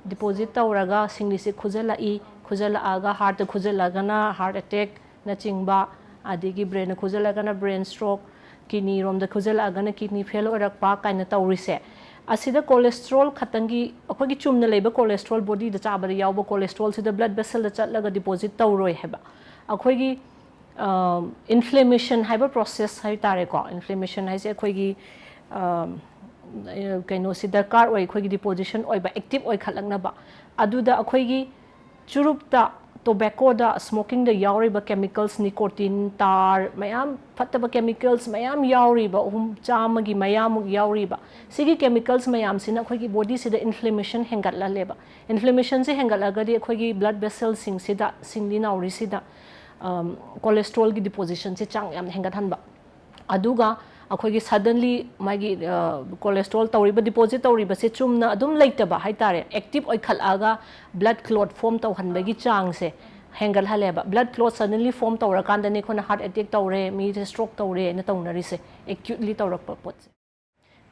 ꯗꯤꯄꯣꯖꯤꯠ ꯇꯧꯔꯒ ꯁꯤꯡꯂꯤꯁꯦ ꯈꯨꯖꯜꯂꯛꯏ, ꯈꯨꯖꯜꯂꯛꯑꯒ ꯍꯥꯔꯠꯇ ꯈꯨꯖꯜꯂꯒꯅ ꯍꯥꯔꯠ ꯑꯦꯇꯦꯛꯅꯆꯤꯡꯕ, ꯑꯗꯒꯤ ꯕ꯭ꯔꯦꯟꯗ ꯈꯨꯖꯜꯂꯒꯅ ꯕ꯭ꯔꯦꯟ ꯁ꯭ꯇ꯭ꯔꯣꯛ, ꯀꯤꯗꯅꯤꯔꯣꯝꯗ ꯈꯨꯖꯜꯂꯛꯑꯒꯅ ꯀꯤꯗꯅꯤ ꯐꯦꯜ ꯑꯣꯏꯔꯛꯄ ꯀꯥꯏꯅ ꯇꯧꯔꯤꯁꯦ꯫ ꯑꯁꯤꯗ ꯀꯣꯂꯦꯁꯇ꯭ꯔꯣꯜ ꯈꯛꯇꯪꯒꯤ, ꯑꯩꯈꯣꯏꯒꯤ ꯆꯨꯝꯅ ꯂꯩꯕ ꯀꯣꯂꯦꯁꯇ꯭ꯔꯣꯜ, ꯕꯣꯗꯤꯗ ꯆꯥꯕꯗ ꯌꯥꯎꯕ ꯀꯣꯂꯦꯁꯇ꯭ꯔꯣꯜꯁꯤꯗ ꯕ꯭ꯂꯗ ꯚꯦꯁꯦꯜꯗ ꯆꯠꯂꯒ ꯗꯤꯄꯣꯖꯤꯠ ꯇꯧꯔꯣꯏ ꯍꯥꯏꯕ꯫ ꯑꯩꯈꯣꯏꯒꯤ, ꯑ, ꯏꯟꯐ꯭ꯂꯦꯃꯦꯁꯟ ꯍꯥꯏꯕ ꯄ꯭ꯔꯣꯁꯦꯁ ꯍꯥꯏ ꯇꯥꯔꯦꯀꯣ, ꯏꯟꯐ꯭ꯂꯦꯃꯦꯁꯟ ꯍꯥꯏꯁꯦ ꯑꯩꯈꯣꯏꯒꯤ, ꯑ, ꯀꯩꯅꯣꯁꯤ ꯗꯔꯀꯥꯔ ꯑꯣꯏ, ꯑꯩꯈꯣꯏꯒꯤ ꯗꯤꯄꯣꯖꯤꯁꯟ ꯑꯣꯏꯕ, ꯑꯦꯛꯇꯤꯞ ꯑꯣꯏꯈꯠꯂꯛꯅꯕ꯫ ꯑꯗꯨꯗ ꯑꯩꯈꯣꯏꯒꯤ ꯆꯨꯔꯨꯞꯇ, ꯇꯣꯕꯦꯀꯣꯗ, ꯁ꯭ꯃꯣꯀꯤꯡꯗ ꯌꯥꯎꯔꯤꯕ ꯀꯦꯃꯤꯀꯦꯜꯁ, ꯅꯤꯀꯣꯇꯤꯟ, ꯇꯥꯔ, ꯃꯌꯥꯝ ꯐꯠꯇꯕ ꯀꯦꯃꯤꯀꯦꯜꯁ ꯃꯌꯥꯝ ꯌꯥꯎꯔꯤꯕ, ꯑꯍꯨꯝ, ꯆꯥꯝꯃꯒꯤ ꯃꯌꯥꯃꯨꯛ ꯌꯥꯎꯔꯤꯕ, ꯁꯤꯒꯤ ꯀꯦꯃꯤꯀꯦꯜꯁ ꯃꯌꯥꯝꯁꯤꯅ ꯑꯩꯈꯣꯏꯒꯤ ꯕꯣꯗꯤꯁꯤꯗ ꯏꯟꯐ꯭ꯂꯦꯃꯦꯁꯟ ꯍꯦꯟꯒꯠꯍꯜꯂꯦꯕ꯫ ꯏꯟꯐ꯭ꯂꯦꯃꯦꯁꯟꯁꯦ ꯍꯦꯟꯒꯠꯂꯒꯗꯤ ꯑꯩꯈꯣꯏꯒꯤ ꯕ꯭ꯂꯗ ꯚꯦꯁꯦꯜꯁꯤꯡꯁꯤꯗ, ꯁꯤꯡꯂꯤ ꯅꯥꯎꯔꯤꯁꯤꯗ, ꯑꯝ, ꯀꯣꯂꯦꯁꯇ꯭ꯔꯣꯜꯒꯤ ꯗꯤꯄꯣꯖꯤꯁꯟꯁꯦ ꯆꯥꯡ ꯌꯥꯝꯅ ꯍꯦꯟꯒꯠꯍꯟꯕ꯫ ꯑꯗꯨꯒ ꯑꯩꯈꯣꯏꯒꯤ ꯁꯗꯟꯂꯤ ꯃꯥꯒꯤ, ꯑ, ꯀꯣꯂꯦꯁꯇ꯭ꯔꯣꯜ ꯇꯧꯔꯤꯕ, ꯗꯤꯄꯣꯖꯤꯠ ꯇꯧꯔꯤꯕꯁꯦ ꯆꯨꯝꯅ ꯑꯗꯨꯝ ꯂꯩꯇꯕ ꯍꯥꯏꯇꯥꯔꯦ, ꯑꯦꯛꯇꯤꯞ ꯑꯣꯏꯈꯠꯂꯛꯑꯒ ꯕ꯭ꯂꯗ ꯀ꯭ꯂꯣꯠ ꯐꯣꯔꯝ ꯇꯧꯍꯟꯕꯒꯤ ꯆꯥꯡꯁꯦ ꯍꯦꯟꯒꯠꯍꯜꯂꯦꯕ꯫ ꯕ꯭ꯂꯗ ꯀ꯭ꯂꯣꯠ ꯁꯗꯟꯂꯤ ꯐꯣꯔꯝ ꯇꯧꯔꯀꯥꯟꯗꯅꯦ ꯑꯩꯈꯣꯏꯅ ꯍꯥꯔꯠ ꯑꯦꯇꯦꯛ ꯇꯧꯔꯦ, ꯃꯤꯁꯦ ꯁ꯭ꯇ꯭ꯔꯣꯛ ꯇꯧꯔꯦꯅ ꯇꯧꯅꯔꯤꯁꯦ, ꯑꯦꯀ꯭ꯌꯨꯠꯂꯤ ꯇꯧꯔꯛꯄ ꯄꯣꯠꯁꯦ꯫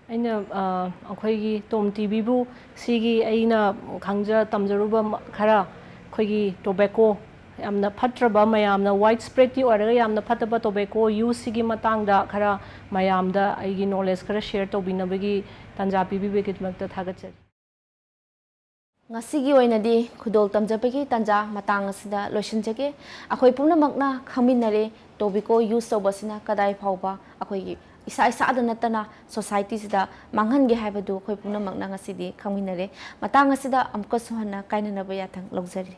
ꯑꯩꯅ, ꯑ, ꯑꯩꯈꯣꯏꯒꯤ ꯇꯣꯝ ꯇꯤꯚꯤꯕꯨ ꯁꯤꯒꯤ ꯑꯩꯅ ꯈꯪꯖ ꯇꯝꯖꯔꯨꯕ ꯃ-, ꯈꯔ ꯑꯩꯈꯣꯏꯒꯤ ꯇꯣꯕꯦꯀꯣ, ꯌꯥꯝꯅ ꯐꯠꯇ꯭ꯔꯕ, ꯃꯌꯥꯝꯅ ꯋꯥꯏꯗ ꯁ꯭ꯄ꯭ꯔꯦꯗꯇꯤ ꯑꯣꯏꯔꯒ ꯌꯥꯝꯅ ꯐꯠꯇꯕ ꯇꯣꯕꯦꯀꯣ ꯌꯨꯁꯁꯤꯒꯤ ꯃꯇꯥꯡꯗ ꯈꯔ ꯃꯌꯥꯝꯗ ꯑꯩꯒꯤ ꯅꯣꯂꯦꯖ ꯈꯔ ꯁꯤꯌꯔ ꯇꯧꯕꯤꯅꯕꯒꯤ ꯇꯥꯟꯖꯥ ꯄꯤꯕꯤꯕꯒꯤꯗꯃꯛꯇ ꯊꯥꯒꯠꯆꯔꯤ꯫ ꯉꯁꯤꯒꯤ ꯑꯣꯏꯅꯗꯤ ꯈꯨꯗꯣꯜ ꯇꯝꯖꯕꯒꯤ ꯇꯥꯟꯖꯥ ꯃꯇꯥꯡ ꯑꯁꯤꯗ ꯂꯣꯏꯁꯤꯟꯖꯒꯦ꯫ ꯑꯩꯈꯣꯏ ꯄꯨꯝꯅꯃꯛꯅ ꯈꯪꯃꯤꯟꯅꯔꯦ, ꯇꯣꯕꯤꯀꯣ ꯌꯨꯁ ꯇꯧꯕ ꯑꯁꯤꯅ ꯀꯗꯥꯏ ꯐꯥꯎꯕ ꯑꯩꯈꯣꯏꯒꯤ ꯏꯁꯥ ꯏꯁꯥꯗ ꯅꯠꯇꯅ ꯁꯣꯁꯥꯏꯇꯤꯁꯤꯗ ꯃꯥꯡꯍꯟꯒꯦ ꯍꯥꯏꯕꯗꯨ ꯑꯩꯈꯣꯏ ꯄꯨꯝꯅꯃꯛꯅ ꯉꯁꯤꯗꯤ ꯈꯪꯃꯤꯟꯅꯔꯦ꯫ ꯃꯇꯥꯡ ꯑꯁꯤꯗ ꯑꯃꯨꯛꯀꯁꯨ ꯍꯟꯅ ꯀꯥꯏꯅꯅꯕ ꯌꯥꯊꯪ ꯂꯧꯖꯔꯤ꯫